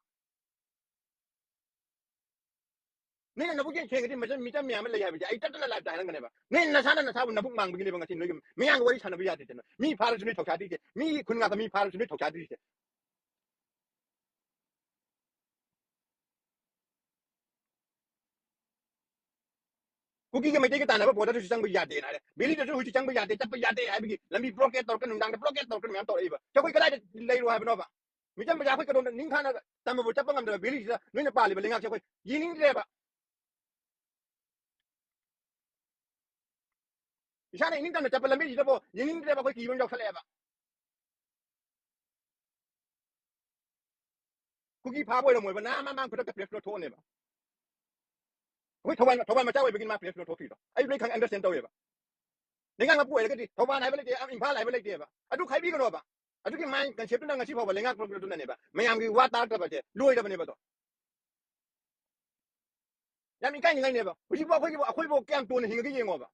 ꯅꯣꯏꯅ ꯅꯕꯨꯛ ꯌꯦꯡ ꯊꯦꯡꯉꯗꯤ ꯃꯆꯟ ꯃꯤꯆꯝ ꯃꯌꯥꯝ ꯑꯃ ꯂꯩ ꯍꯥꯏꯕꯁꯦ ꯑꯩ ꯇꯠꯇꯅ ꯂꯥꯏꯞꯇ ꯍꯥꯏꯔꯝꯒꯅꯦꯕ꯫ ꯅꯣꯏ ꯅꯁꯥꯅ ꯅꯁꯥꯕꯨ ꯅꯕꯨꯛ ꯃꯥꯡꯕꯒꯤꯅꯦꯕ ꯉꯁꯤ ꯅꯣꯏꯒꯤ ꯃꯤꯌꯥꯝꯒ ꯋꯥꯔꯤ ꯁꯥꯟꯅꯕ ꯌꯥꯗ꯭ꯔꯤꯁꯦ꯫ ꯃꯤ ꯐꯥꯔꯁꯨ ꯅꯣꯏ ꯊꯧꯁꯥꯗ꯭ꯔꯤꯁꯦ, ꯃꯤ ꯈꯨꯟ ꯉꯥꯛꯇ ꯃꯤ ꯐꯥꯔꯁꯨ ꯅꯣꯏ ꯊꯧꯁꯥꯗ꯭ꯔꯤꯁꯦ꯫ ꯀꯨꯀꯤꯒ ꯃꯩꯇꯩꯒ ꯇꯥꯟꯅꯕ ꯕꯣꯔꯗꯔꯗꯨꯁꯨ ꯆꯪꯕ ꯌꯥꯗꯦꯅ ꯍꯥꯏꯔꯦ꯫ ꯚꯦꯂꯤꯗꯁꯨ ꯍꯧꯖꯤꯛ ꯆꯪꯕ ꯌꯥꯗꯦ, ꯆꯠꯄ ꯌꯥꯗꯦ ꯍꯥꯏꯕꯒꯤ ꯂꯝꯕꯤ ꯕ꯭ꯂꯣꯀꯦꯠ ꯇꯧꯔꯛꯀꯅꯤ, ꯅꯨꯡꯗꯥꯡꯗ ꯕ꯭ꯂꯣꯀꯦꯠ ꯇꯧꯔꯛꯀꯅꯤ ꯃꯌꯥꯝ ꯇꯧꯔꯛꯏꯕ꯫ ꯑꯩꯈꯣꯏ ꯀꯗꯥꯏꯗ ꯂꯩꯔꯣ ꯍꯥꯏꯕꯅꯣꯕ? ꯃꯤꯆꯝ ꯄ꯭ꯔꯖꯥ ꯑꯩꯈꯣꯏ ꯀꯩꯗꯧꯅ ꯅꯤꯡꯊꯥꯅ ꯇꯝꯕꯕꯨ ꯆꯠꯄ ꯉꯝꯗꯕ ꯚꯦꯂꯤꯁꯤꯗ ꯅꯣꯏꯅ ꯄꯥꯜꯂꯤꯕ ꯂꯩꯉꯥꯛꯁꯦ ꯑꯩꯈꯣꯏ ꯌꯦꯡꯅꯤꯡꯗ꯭ꯔꯦꯕ꯫ ꯏꯁꯥꯅ ꯏꯅꯤꯡꯇꯝꯅ ꯆꯠꯄ ꯂꯝꯕꯤꯁꯤꯗꯕꯨ ꯌꯦꯡꯅꯤꯡꯗ꯭ꯔꯦꯕ, ꯑꯩꯈꯣꯏ ꯀꯤꯕ ꯑꯃ ꯌꯥꯎꯁꯜꯂꯛꯑꯦꯕ꯫ ꯀꯨꯀꯤ ꯐꯥꯕ ꯑꯣꯏꯔꯝꯃꯣꯏꯕ, ꯅꯍꯥ ꯃꯃꯥꯡ ꯈꯨꯗꯛꯇ ꯄ꯭ꯔꯦꯁ ꯅꯣꯠ ꯊꯣꯛꯑꯅꯦꯕ꯫ ꯑꯩꯈꯣꯏ ꯊꯧꯕꯥꯜ, ꯊꯧꯕꯥꯜ ꯃꯆꯥ ꯑꯣꯏꯕꯒꯤ ꯃꯥ ꯄ꯭ꯔꯦꯁ ꯅꯣꯠ ꯊꯣꯛꯈꯤꯗꯣ ꯑꯩ ꯂꯣꯏ ꯈꯪꯉꯦ, ꯑꯟꯗꯔꯁꯇꯦꯟ ꯇꯧꯋꯦꯕ꯫ ꯂꯩꯉꯥꯛ ꯃꯄꯨ ꯑꯣꯏꯔꯒꯗꯤ ꯊꯧꯕꯥꯜ ꯍꯥꯏꯕ ꯂꯩꯇꯦ, ꯏꯝꯐꯥꯜ ꯍꯥꯏꯕ ꯂꯩꯇꯦꯕ꯫ ꯑꯗꯨ ꯈꯥꯏꯕꯤꯒꯅꯣꯕ꯫ ꯑꯗꯨꯒꯤ ꯃꯥꯏꯟ ꯀꯟꯁꯦꯞꯇꯨꯅ ꯉꯁꯤ ꯐꯥꯎꯕ ꯂꯩꯉꯥꯛ ꯄꯨꯔꯛꯄꯗꯨꯅꯅꯦꯕ ꯃꯌꯥꯝꯒꯤ ꯋꯥ ꯇꯥꯔꯛꯇꯕꯁꯦ ꯂꯣꯏꯔꯕꯅꯦꯕ ꯑꯗꯣ꯫ ꯌꯥꯝ ꯏꯀꯥꯏꯅꯤꯡꯉꯥꯏꯅꯦꯕ꯫ ꯍꯧꯖꯤꯛꯐꯥꯎ ꯑꯩꯈꯣꯏꯒꯤꯕꯨ, ꯑꯩꯈꯣꯏꯕꯨ ꯀꯌꯥꯝ ꯇꯣꯟꯅ ꯍꯤꯡꯉꯒꯦ ꯌꯦꯡꯉꯣꯕ꯫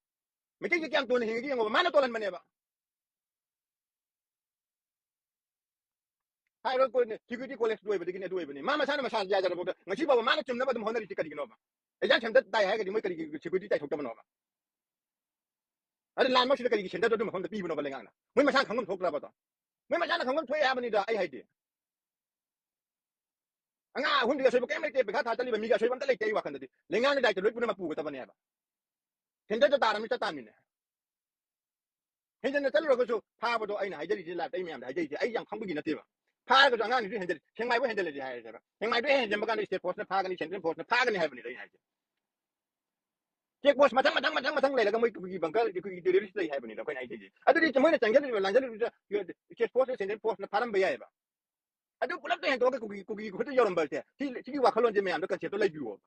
ꯃꯩꯇꯩꯁꯦ ꯀꯌꯥꯝ ꯇꯣꯟꯅ ꯍꯤꯡꯉꯒꯦ ꯌꯦꯡꯉꯣꯕ꯫ ꯃꯥꯅ ꯇꯣꯜꯍꯟꯕꯅꯦꯕ꯫ ꯍꯥꯏꯔꯣ ꯀꯣꯟꯅ ꯁꯦꯀ꯭ꯌꯨꯔꯤꯇꯤ ꯀꯣꯂꯦꯖ ꯂꯣꯏꯕꯗꯒꯤꯅꯦ ꯑꯗꯨ ꯑꯣꯏꯕꯅꯤ꯫ ꯃꯥ ꯃꯁꯥꯅ ꯃꯁꯥ ꯌꯥꯖꯔꯕꯧꯗ ꯉꯁꯤ ꯐꯥꯎꯕ ꯃꯥꯅ ꯆꯨꯝꯅꯕ ꯑꯗꯨꯝ ꯍꯣꯠꯅꯔꯤꯁꯤ ꯀꯔꯤꯒꯤꯅꯣꯕ? ꯑꯦꯛꯖꯥꯝ ꯁꯦꯟꯇꯔ ꯇꯥꯏ ꯍꯥꯏꯔꯒꯗꯤ ꯃꯣꯏ ꯀꯔꯤꯒꯤ ꯁꯦꯀ꯭ꯌꯨꯔꯤꯇꯤ ꯇꯥꯏꯊꯣꯛꯇꯕꯅꯣꯕ? ꯑꯗꯨ ꯂꯥꯟꯃꯛꯁꯤꯗ ꯀꯔꯤꯒꯤ ꯁꯦꯟꯇꯔꯗꯣ ꯑꯗꯨ ꯃꯐꯝꯗ ꯄꯤꯕꯅꯣꯕ ꯂꯩꯉꯥꯛꯅ? ꯃꯣꯏ ꯃꯁꯥꯅ ꯈꯪꯐꯝ ꯊꯣꯛꯇ꯭ꯔꯕꯗꯣ? ꯃꯣꯏ ꯃꯁꯥꯅ ꯈꯪꯐꯝ ꯊꯣꯛꯑꯦ ꯍꯥꯏꯕꯅꯤꯗ ꯑꯩ ꯍꯥꯏꯗꯤ꯫ ꯑꯉꯥꯡ ꯑꯍꯨꯝꯗꯨꯒꯤ ꯑꯁꯣꯏꯕ ꯀꯔꯤꯝ ꯂꯩꯇꯦ꯫ ꯄꯩꯈꯥ ꯊꯥ ꯆꯠꯂꯤꯕ ꯃꯤꯒꯤ ꯑꯁꯣꯏꯕ ꯑꯝꯇ ꯂꯩꯇꯦ ꯑꯩ ꯋꯥꯈꯜꯗꯗꯤ꯫ ꯂꯩꯉꯥꯛꯅ ꯗꯥꯏꯇ ꯂꯣꯏ ꯄꯨꯝꯅꯃꯛ ꯄꯨꯒꯗꯕꯅꯦꯕ꯫ ꯁꯦꯟꯇꯔꯗ ꯇꯥꯔꯝꯅꯤ ꯆꯠ ꯇꯥꯔꯝꯅꯤꯅꯦ꯫ ꯍꯦꯟꯖꯟꯅ ꯆꯠꯂꯨꯔꯒꯁꯨ ꯐꯥꯕꯗꯣ ꯑꯩꯅ ꯍꯥꯏꯖꯔꯤꯁꯦ, ꯂꯥꯏꯐꯇ ꯑꯩ ꯃꯌꯥꯝꯗ ꯍꯥꯏꯖꯔꯤꯁꯦ, ꯑꯩ ꯌꯥꯝ ꯈꯪꯕꯒꯤ ꯅꯠꯇꯦꯕ꯫ ꯐꯥꯔꯒꯁꯨ ꯑꯉꯥꯡꯁꯤꯁꯨ ꯍꯦꯟꯖꯜꯂꯤ꯫ ꯁꯦꯡꯃꯥꯏꯕꯨ ꯍꯦꯟꯖꯜꯂꯗꯤ ꯍꯥꯏꯔꯁꯦꯕ꯫ ꯁꯦꯡꯃꯥꯏꯕꯨ ꯍꯦꯛ ꯍꯦꯟꯖꯟꯕ ꯀꯥꯟꯗ ꯁ꯭ꯇꯦꯠ ꯐꯣꯔꯁꯅ ꯐꯥꯒꯅꯤ, ꯁꯦꯟꯇ꯭ꯔꯦꯜ ꯐꯣꯔꯁꯅ ꯐꯥꯒꯅꯤ ꯍꯥꯏꯕꯅꯤꯗ ꯑꯩꯅ ꯍꯥꯏꯁꯦ꯫ ꯆꯦꯛ ꯄꯣꯁ ꯃꯊꯪ, ꯃꯊꯪ, ꯃꯊꯪ, ꯃꯊꯪ ꯂꯩꯔꯒ ꯃꯣꯏ ꯀꯨꯀꯤꯒꯤ ꯕꯪꯀꯔ, ꯀꯨꯀꯤꯒꯤ ꯇꯦꯔꯣꯔꯤꯁ ꯂꯩ ꯍꯥꯏꯕꯅꯤꯗ ꯑꯩꯈꯣꯏꯅ ꯍꯥꯏꯖꯩꯁꯦ꯫ ꯑꯗꯨꯗꯤ ꯃꯣꯏꯅ ꯆꯪꯁꯤꯜꯂꯤꯕ, ꯂꯥꯟꯖꯜꯂꯤꯕꯗꯨꯗ ꯁ꯭ꯇꯦꯠ ꯐꯣꯔꯁ, ꯁꯦꯟꯇ꯭ꯔꯦꯜ ꯐꯣꯔꯁꯅ ꯐꯥꯔꯝꯕ ꯌꯥꯏꯑꯕ꯫ ꯑꯗꯨ ꯄꯨꯂꯞꯇ ꯍꯦꯟꯗꯣꯛꯑꯒ ꯀꯨꯀꯤ, ꯀꯨꯀꯤꯒꯤ ꯈꯨꯠꯇ ꯌꯧꯔꯝꯕꯁꯦ, ꯁꯤ, ꯁꯤꯒꯤ ꯋꯥꯈꯜꯂꯣꯟꯁꯦ ꯃꯌꯥꯝꯗꯣ concept ꯇꯣ ꯂꯩꯕꯤꯌꯣꯕ꯫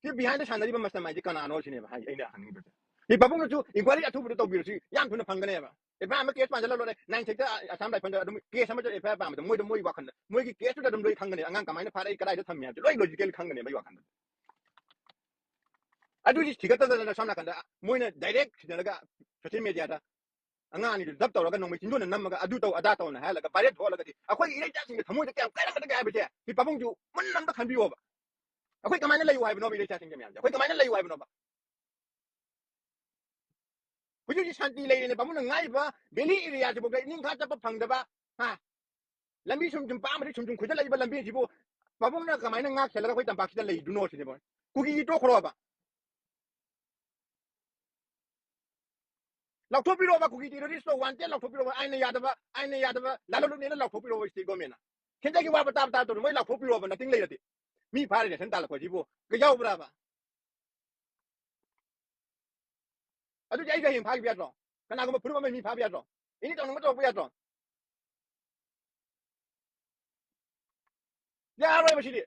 ꯁꯤ behind ꯗ ꯁꯥꯟꯅꯔꯤꯕ mastermind ꯁꯦ ꯀꯅꯥꯅꯣ ꯁꯤꯅꯦꯕ ꯍꯥꯏ-, ꯑꯩꯅ ꯍꯪꯅꯤꯡꯕꯁꯦ꯫ ꯁꯤ ꯄꯥꯕꯨꯡꯅꯁꯨ inquiry ꯑꯊꯨꯕꯗ ꯇꯧꯕꯤꯔꯁꯤ, ꯌꯥꯝ ꯊꯨꯅ ꯐꯪꯒꯅꯦꯕ꯫ F I R ꯑꯃ case ꯄꯥꯟꯖꯜꯂ ꯂꯣꯏꯔꯦ, ꯅꯥꯏꯟ ꯁꯤꯛꯁꯇ ꯑꯁꯥꯝ ꯔꯥꯏꯐꯜꯗ ꯑꯗꯨꯝ case ꯑꯃ F I R ꯄꯥꯟꯕꯗ ꯃꯣꯏꯗ, ꯃꯣꯏ ꯋꯥꯈꯜꯗ, ꯃꯣꯏꯒꯤ case ꯇꯨꯗ ꯑꯗꯨꯝ ꯂꯣꯏ ꯈꯪꯒꯅꯤ, ꯑꯉꯥꯡ ꯀꯃꯥꯏꯅ ꯐꯥꯔꯛꯏ, ꯀꯗꯥꯏꯗ ꯊꯝꯃꯤ ꯍꯥꯏꯕꯁꯦ ꯂꯣꯏ logical ꯈꯪꯒꯅꯦꯕ ꯑꯩ ꯋꯥꯈꯜꯗ꯫ ꯑꯗꯨꯗꯤ ꯊꯤꯒꯠꯇꯗꯅ ꯁꯣꯝ ꯅꯥꯀꯟꯗ ꯃꯣꯏꯅ direct ꯊꯤꯖꯤꯜꯂꯒ social media ꯗ ꯑꯉꯥꯡ ꯑꯅꯤꯗꯨ ꯗꯞ ꯇꯧꯔꯒ ꯅꯣꯡꯃꯩ ꯆꯤꯡꯗꯣꯟꯅ ꯅꯝꯃꯒ ꯑꯗꯨ ꯇꯧ ꯑꯗꯥ ꯇꯧꯅ ꯍꯥꯏꯍꯜꯂꯒ viral ꯊꯣꯛꯍꯜꯂꯒꯗꯤ ꯑꯩꯈꯣꯏꯒꯤ ꯏꯔꯩꯆꯥꯁꯤꯡꯒꯤ ꯊꯃꯣꯏꯗ ꯀꯌꯥꯝ ꯀꯥꯏꯔꯛꯀꯗꯒꯦ ꯍꯥꯏꯕꯁꯦ ꯁꯤ ꯄꯥꯕꯨꯡꯁꯨ ꯃꯨꯟꯅ ꯑꯝꯇ ꯈꯟꯕꯤꯌꯣꯕ꯫ ꯑꯩꯈꯣꯏ ꯀꯃꯥꯏꯅ ꯂꯩꯌꯨ ꯍꯥꯏꯕꯅꯣꯕ ꯏꯔꯩꯆꯥꯁꯤꯡꯁꯦ ꯃꯌꯥꯝꯁꯦ? ꯑꯩꯈꯣꯏ ꯀꯃꯥꯏꯅ ꯂꯩꯌꯨ ꯍꯥꯏꯕꯅꯣꯕ? ꯍꯧꯖꯤꯛ ꯍꯧꯖꯤꯛ ꯁꯥꯟꯇꯤ ꯂꯩꯔꯦꯅ ꯄꯥꯕꯨꯡꯅ ꯉꯥꯏꯔꯤꯕ valley area ꯁꯤꯐꯥꯎꯗ ꯅꯤꯡꯈꯥ ꯆꯠꯄ ꯐꯪꯗꯕ, ꯍꯥ? ꯂꯝꯕꯤ ꯁꯨꯝ ꯁꯨꯝ ꯄꯥꯝꯕꯗꯤ ꯁꯨꯝ ꯁꯨꯝ ꯈꯨꯖꯜꯂꯛꯏꯕ ꯂꯝꯕꯤꯁꯤꯕꯨ ꯄꯥꯕꯨꯡꯅ ꯀꯃꯥꯏꯅ ꯉꯥꯛ ꯁꯦꯜꯂꯒ ꯑꯩꯈꯣꯏ ꯇꯝꯄꯥꯛꯁꯤꯗ ꯂꯩꯗꯨꯅꯣ ꯁꯤꯅꯦꯕ꯫ ꯀꯨꯀꯤꯒꯤ ꯇꯣꯛꯈ꯭ꯔꯣꯕ꯫ ꯂꯥꯎꯊꯣꯛꯄꯤꯔꯣꯕ, ꯀꯨꯀꯤ terrorist ꯇꯣ wanted ꯂꯥꯎꯊꯣꯛꯄꯤꯔꯣꯕ, ꯑꯥꯏꯟꯅ ꯌꯥꯗꯕ, ꯑꯥꯏꯟꯅ ꯌꯥꯗꯕ, ꯂꯥꯜꯍꯧꯂꯨꯞꯅꯦꯅ ꯂꯥꯎꯊꯣꯛꯄꯤꯔꯣꯕ state government ꯅ꯫ ꯁꯦꯟꯇꯔꯒꯤ ꯋꯥꯕ ꯇꯥꯕ ꯇꯥꯕ ꯇꯧꯗꯅ ꯃꯣꯏ ꯂꯥꯎꯊꯣꯛꯄꯤꯔꯣꯕ, ꯅꯇꯤꯡ ꯂꯩꯔꯗꯤ꯫ ꯃꯤ ꯐꯥꯔ ration ꯇꯥꯜꯂꯛꯄꯁꯤꯕꯨ ꯀꯩ ꯌꯥꯎꯕ꯭ꯔꯥꯕ? ꯑꯗꯨꯗꯤ ꯑꯩꯁꯨ ꯍꯌꯦꯡ ꯐꯥꯈꯤꯕ ꯌꯥꯗ꯭ꯔꯣ? ꯀꯅꯥꯒꯨꯝꯕ ꯐꯨꯔꯨꯞ ꯑꯃ ꯃꯤ ꯐꯥꯕ ꯌꯥꯗ꯭ꯔꯣ? ꯑꯦꯅꯤ ꯇꯧꯅꯤꯡꯕ ꯇꯧꯔꯛꯄ ꯌꯥꯗ꯭ꯔꯣ? ꯌꯥꯔꯣꯏꯕ ꯁꯤꯗꯤ꯫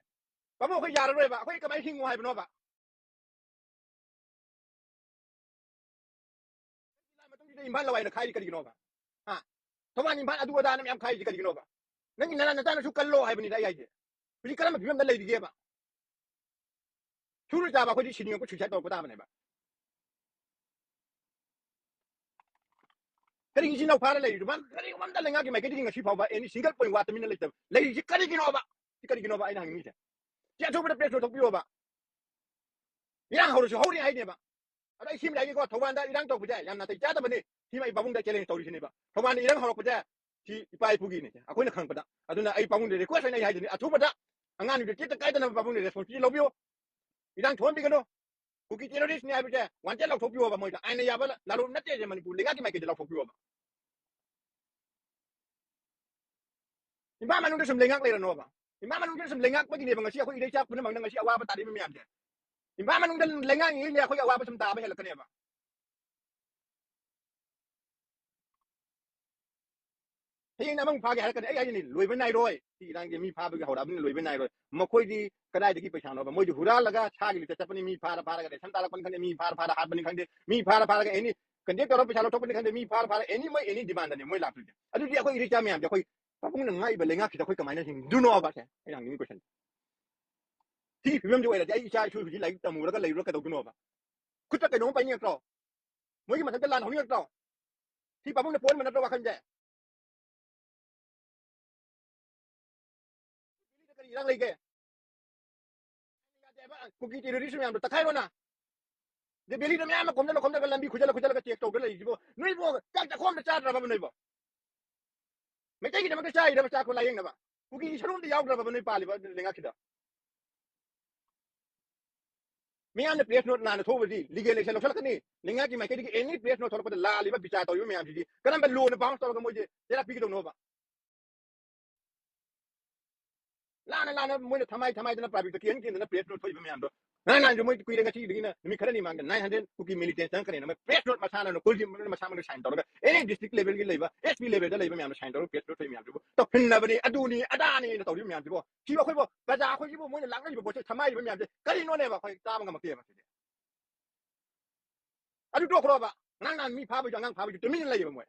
ꯄꯥꯕꯨꯡ ꯑꯩꯈꯣꯏ ꯌꯥꯔꯔꯣꯏꯕ꯫ ꯑꯩꯈꯣꯏ ꯀꯃꯥꯏꯅ ꯍꯤꯡꯉꯨ ꯍꯥꯏꯕꯅꯣꯕ? ꯃꯇꯨꯡꯁꯤꯗ ꯏꯝꯐꯥꯜ ꯂꯋꯥꯏꯅ ꯈꯥꯏꯔꯤ ꯀꯔꯤꯒꯤꯅꯣꯕ? ꯍꯥ? ꯊꯧꯕꯥꯜ ꯏꯝꯐꯥꯜ ꯑꯗꯨ ꯑꯗꯥꯅ ꯃꯌꯥꯝ ꯈꯥꯏꯔꯤꯁꯤ ꯀꯔꯤꯒꯤꯅꯣꯕ? ꯅꯪꯒꯤ ꯅꯔꯥ ꯅꯆꯥꯅꯁꯨ ꯀꯜꯂꯣ ꯍꯥꯏꯕꯅꯤꯗ ꯑꯩ ꯍꯥꯏꯁꯦ꯫ ꯍꯧꯖꯤꯛ ꯀꯔꯝꯕ ꯐꯤꯕꯝꯗ ꯂꯩꯔꯤꯒꯦꯕ? ꯁꯨꯔ ꯆꯥꯕ ꯑꯩꯈꯣꯏꯗꯤ ꯁꯤꯅꯤꯡꯉꯛꯄ suicide ꯇꯧꯔꯛꯄ ꯇꯥꯕꯅꯦꯕ꯫ ꯀꯔꯤꯒꯤ ꯏꯆꯤꯟ ꯏꯅꯥꯎ ꯐꯥꯔ ꯂꯩꯔꯤꯗꯨ? ꯃꯥ ꯀꯔꯤꯒꯨꯝꯕ ꯑꯝꯇ ꯂꯩꯉꯥꯛꯀꯤ ꯃꯥꯏꯀꯩꯗꯒꯤ ꯉꯁꯤ ꯐꯥꯎꯕ any single point ꯋꯥꯠꯇ ꯃꯤꯅ ꯂꯩꯇꯕ ꯂꯩꯔꯤꯁꯤ ꯀꯔꯤꯒꯤꯅꯣꯕ? ꯁꯤ ꯀꯔꯤꯒꯤꯅꯣꯕ ꯑꯩꯅ ꯍꯪꯅꯤꯡꯉꯤꯁꯦ? ꯁꯤ ꯑꯊꯨꯕꯗ press ꯂꯧꯊꯣꯛꯄꯤꯌꯣꯕ꯫ ꯏꯔꯥꯡ ꯍꯧꯔꯁꯨ ꯍꯧꯔꯤ ꯍꯥꯏꯅꯦꯕ꯫ ꯑꯗꯣ ꯑꯩ ꯁꯤꯃ ꯍꯥꯏꯒꯦꯀꯣ, ꯊꯧꯕꯥꯜꯗ ꯏꯔꯥꯡ ꯇꯧꯕꯁꯦ ꯌꯥꯝ ꯅꯥꯇꯩ ꯆꯥꯗꯕꯅꯤ꯫ ꯁꯤꯃ ꯑꯩ ꯄꯥꯕꯨꯡꯗ challenge ꯇꯧꯔꯤꯁꯤꯅꯦꯕ꯫ ꯊꯧꯕꯥꯜꯗ ꯏꯔꯥꯡ ꯍꯧꯔꯛꯄꯁꯦ ꯁꯤ ꯏꯄꯥ ꯏꯄꯨꯒꯤꯅꯤ ꯑꯩꯈꯣꯏꯅ ꯈꯪꯕꯗ꯫ ꯑꯗꯨꯅ ꯑꯩ ꯄꯥꯕꯨꯡꯗ request ꯑꯣꯏꯅ ꯑꯩ ꯍꯥꯏꯗꯣꯏꯅꯤ, ꯑꯊꯨꯕꯗ ꯑꯉꯥꯡꯗꯨꯗ ꯇꯦꯛꯇ ꯀꯥꯏꯗꯅꯕ ꯄꯥꯕꯨꯡꯗ responsibility ꯂꯧꯕꯤꯌꯨ꯫ ꯏꯔꯥꯡ ꯊꯣꯛꯍꯟꯕꯤꯒꯅꯨ꯫ ꯀꯨꯀꯤ terrorist ꯅꯤ ꯍꯥꯏꯕꯁꯦ wanted ꯂꯥꯎꯊꯣꯛꯄꯤꯌꯣꯕ ꯃꯣꯏꯗ꯫ ꯑꯥꯏꯟꯅ ꯌꯥꯕ ꯂꯥꯜꯂꯣꯡ ꯅꯠꯇꯦꯁꯦ ꯃꯅꯤꯄꯨꯔ ꯂꯩꯉꯥꯛꯀꯤ ꯃꯥꯏꯀꯩꯗ ꯂꯥꯎꯊꯣꯛꯄꯤꯌꯣꯕ꯫ ꯏꯝꯐꯥꯜ ꯃꯅꯨꯡꯗ ꯁꯨꯝ ꯂꯩꯉꯥꯛ ꯂꯩꯔꯅꯣꯕ꯫ ꯏꯝꯐꯥꯜ ꯃꯅꯨꯡꯗ ꯁꯨꯝ ꯂꯩꯉꯥꯛꯄꯒꯤꯅꯦꯕ ꯉꯁꯤ ꯑꯩꯈꯣꯏ ꯏꯔꯩꯆꯥ ꯄꯨꯝꯅꯃꯛꯅ ꯉꯁꯤ ꯑꯋꯥꯕ ꯇꯥꯔꯤꯕ ꯃꯌꯥꯝꯁꯦ꯫ ꯏꯝꯐꯥꯜ ꯃꯅꯨꯡꯗ ꯂꯩꯉꯥꯛꯂꯤꯉꯩꯅꯦ ꯑꯩꯈꯣꯏ ꯑꯋꯥꯕ ꯁꯨꯝ ꯇꯥꯕ ꯍꯦꯜꯂꯛꯀꯅꯦꯕ꯫ ꯍꯌꯦꯡ ꯑꯃꯨꯛ ꯐꯥꯒꯦ ꯍꯥꯏꯔꯛꯀꯅꯤ꯫ ꯑꯩ ꯍꯥꯏꯁꯤꯅꯤ, ꯂꯣꯏꯕ ꯅꯥꯏꯔꯣꯏ꯫ ꯁꯤ ꯏꯔꯥꯡꯁꯦ ꯃꯤ ꯐꯥꯕꯒꯤ ꯍꯧꯔꯛꯑꯕꯅꯤꯅ ꯂꯣꯏꯕ ꯅꯥꯏꯔꯣꯏ꯫ ꯃꯈꯣꯏꯗꯤ ꯀꯗꯥꯏꯗꯒꯤ ꯄꯩꯁꯥꯅꯣꯕ? ꯃꯣꯏꯗꯤ ꯍꯨꯔꯥꯜꯂꯒ ꯁꯥꯒꯤ ꯂꯤꯛꯇ ꯆꯠꯄꯅꯤ, ꯃꯤ ꯐꯥꯔ ꯐꯥꯔꯒ ꯔꯦꯁꯟ ꯇꯥꯜꯂꯛꯄꯅꯤ ꯈꯪꯗꯦ, ꯃꯤ ꯐꯥꯔ ꯐꯥꯔ ꯍꯥꯠꯄꯅꯤ ꯈꯪꯗꯦ, ꯃꯤ ꯐꯥꯔ ꯐꯥꯔꯒ ꯑꯦꯅꯤ ꯀꯟꯇꯦꯛ ꯇꯧꯔꯒ ꯄꯩꯁꯥ ꯂꯧꯊꯣꯛꯄꯅꯤ ꯈꯪꯗꯦ, ꯃꯤ ꯐꯥꯔ ꯐꯥꯔ ꯑꯦꯅꯤ ꯃꯣꯏ ꯑꯦꯅꯤ ꯗꯤꯃꯥꯟꯗꯅꯤ ꯃꯣꯏ ꯂꯥꯛꯇꯣꯏꯁꯦ꯫ ꯑꯗꯨꯗꯤ ꯑꯩꯈꯣꯏ ꯏꯔꯩꯆꯥ ꯃꯌꯥꯝꯁꯦ, ꯑꯩꯈꯣꯏ ꯄꯥꯕꯨꯡꯅ ꯉꯥꯛꯏꯕ ꯂꯩꯉꯥꯛꯁꯤꯗ ꯑꯩꯈꯣꯏ ꯀꯃꯥꯏꯅ ꯍꯤꯡꯗꯣꯏꯅꯣꯕ? ꯁꯦ ꯑꯩꯅ ꯍꯪꯅꯤꯡꯉꯤ ꯀꯣꯏꯁꯟ꯫ ꯁꯤꯒꯤ ꯐꯤꯕꯝꯁꯤ ꯑꯣꯏꯔꯗꯤ ꯑꯩ ꯏꯆꯥ ꯏꯁꯨ ꯍꯧꯖꯤꯛ ꯂꯥꯏꯔꯤꯛ ꯇꯝꯃꯨꯔꯒ ꯂꯩꯔꯨꯔ ꯀꯩꯗꯧꯗꯣꯏꯅꯣꯕ? ꯈꯨꯠꯇ ꯀꯩꯅꯣꯝ ꯄꯥꯏꯅꯤꯡꯉꯛꯇ꯭ꯔꯣ? ꯃꯣꯏꯒꯤ ꯃꯊꯛꯇ ꯂꯥꯟ ꯍꯧꯅꯤꯡꯉꯛꯇ꯭ꯔꯣ? ꯁꯤ ꯄꯥꯕꯨꯡꯅ ꯄꯣꯛꯍꯟꯕ ꯅꯠꯇ꯭ꯔꯣ ꯋꯥꯈꯜꯁꯦ? ꯗꯦꯜꯂꯤꯗ ꯀꯔꯤ ꯏꯔꯥꯡ ꯂꯩꯒꯦ? ꯌꯥꯗꯦ ꯍꯥꯏꯕ ꯀꯨꯀꯤ ꯇꯦꯔꯣꯔꯤꯁ ꯃꯌꯥꯝꯗꯣ ꯇꯛꯈꯥꯏꯔꯣꯅ꯫ ꯑꯗꯩ ꯗꯦꯜꯂꯤꯗ ꯃꯌꯥꯝ ꯑꯃ ꯈꯣꯝꯖꯤꯜꯂ ꯈꯣꯝꯖꯤꯜꯂꯒ ꯂꯝꯕꯤ ꯈꯨꯖꯜꯂ ꯈꯨꯖꯜꯂꯒ ꯆꯦꯛ ꯇꯧꯗ ꯂꯩꯔꯤꯁꯤꯕꯣ? ꯅꯣꯏꯕꯨ ꯆꯥꯛ ꯆꯥꯛꯈꯣꯝꯗ ꯆꯥꯗ꯭ꯔꯕ ꯅꯣꯏꯕꯣ? ꯃꯩꯇꯩꯒꯤꯗꯃꯛꯇ ꯆꯥꯔꯤꯔꯕ ꯆꯥꯛ ꯈꯨꯠ ꯂꯥꯏꯌꯦꯡꯅꯕ? ꯀꯨꯀꯤꯒꯤ ꯁꯔꯨ ꯑꯝꯇ ꯌꯥꯎꯗ꯭ꯔꯕꯕ ꯅꯣꯏ ꯄꯥꯜꯂꯤꯕ ꯂꯩꯉꯥꯛꯁꯤꯗ? ꯃꯤꯌꯥꯝꯅ ꯄ꯭ꯔꯦꯁ ꯅꯣꯠ ꯂꯥꯟꯅ ꯊꯣꯛꯎꯕꯗꯤ ꯂꯤꯒꯦꯜ ꯑꯦꯛꯁꯟ ꯂꯧꯁꯜꯂꯛꯀꯅꯤ꯫ ꯂꯩꯉꯥꯛꯀꯤ ꯃꯥꯏꯀꯩꯗꯒꯤ ꯑꯦꯅꯤ ꯄ꯭ꯔꯦꯁ ꯅꯣꯠ ꯊꯣꯛꯂꯛꯄꯗ ꯂꯥꯜꯂꯤꯕ ꯕꯤꯆꯥꯔ ꯇꯧꯔꯤꯕ ꯃꯌꯥꯝꯁꯤꯗꯤ ꯀꯔꯝꯕ ꯂꯣꯅ ꯕꯥꯎꯟꯁ ꯇꯧꯔꯒ ꯃꯣꯏꯁꯦ ꯆꯩꯔꯥꯛ ꯄꯤꯒꯗꯧꯅꯣꯕ? ꯂꯥꯟꯅ ꯂꯥꯟꯅ ꯃꯣꯏꯅ ꯊꯃꯥꯏ ꯊꯃꯥꯏꯗꯅ ꯄ꯭ꯔꯥꯏꯚꯦꯠꯇ ꯀꯦꯟ ꯀꯦꯟꯗꯅ ꯄ꯭ꯔꯦꯁ ꯅꯣꯠ ꯊꯣꯛꯏꯕ ꯃꯌꯥꯝꯗꯣ ꯉꯔꯥꯡ ꯅꯍꯥꯟꯁꯨ ꯃꯣꯏ ꯀꯨꯏꯔꯦ, ꯉꯁꯤꯗꯒꯤꯅ ꯅꯨꯃꯤꯠ ꯈꯔꯅꯤ ꯃꯥꯡꯗ ꯅꯥꯏꯟ ꯍꯟꯗ꯭ꯔꯦꯠ ꯀꯨꯀꯤ ꯃꯤꯂꯤꯇꯦꯟ ꯆꯪꯉꯛꯀꯅꯦꯅ ꯃꯣꯏ ꯄ꯭ꯔꯦꯁ ꯅꯣꯠ ꯃꯁꯥꯅ ꯀꯨꯜꯗꯤ ꯃꯁꯥ ꯃꯅꯨꯡ ꯁꯥꯏꯟ ꯇꯧꯔꯒ ꯑꯦꯅꯤ ꯗꯤꯁꯇ꯭ꯔꯤꯛ ꯂꯦꯚꯦꯜꯒꯤ ꯂꯩꯕ ꯑꯦꯁ ꯄꯤ ꯂꯦꯚꯦꯜꯗ ꯂꯩꯕ ꯃꯌꯥꯝꯗꯣ ꯁꯥꯏꯟ ꯇꯧꯔꯒ ꯄ꯭ꯔꯦꯁ ꯅꯣꯠ ꯊꯣꯛꯏ ꯃꯌꯥꯝꯁꯤꯕꯨ ꯇꯧꯍꯟꯅꯕꯅꯤ, ꯑꯗꯨꯅꯤ ꯑꯗꯥꯅꯤꯅ ꯇꯧꯔꯤꯕ ꯃꯌꯥꯝꯁꯤꯕꯨ ꯁꯤꯕꯨ ꯑꯩꯈꯣꯏꯕꯨ ꯄ꯭ꯔꯖꯥ ꯑꯩꯈꯣꯏꯁꯤꯕꯨ ꯃꯣꯏꯅ ꯂꯥꯛꯅꯔꯤꯕ ꯄꯣꯠꯁꯦ ꯊꯃꯥꯏꯔꯤꯕ ꯃꯌꯥꯝꯁꯦ ꯀꯔꯤꯅꯣꯅꯦꯕ ꯑꯩꯈꯣꯏ ꯆꯥꯕ ꯉꯝꯃꯛꯇꯦꯕ ꯁꯤꯗꯤ꯫ ꯑꯗꯨ ꯇꯣꯛꯈ꯭ꯔꯣꯕ꯫ ꯉꯔꯥꯡ ꯅꯍꯥꯟ ꯃꯤ ꯐꯥꯕꯩꯁꯨ, ꯑꯉꯥꯡ ꯐꯥꯕꯩꯁꯨ ꯇꯨꯃꯤꯟꯅ ꯂꯩꯌꯦꯕ ꯃꯣꯏ꯫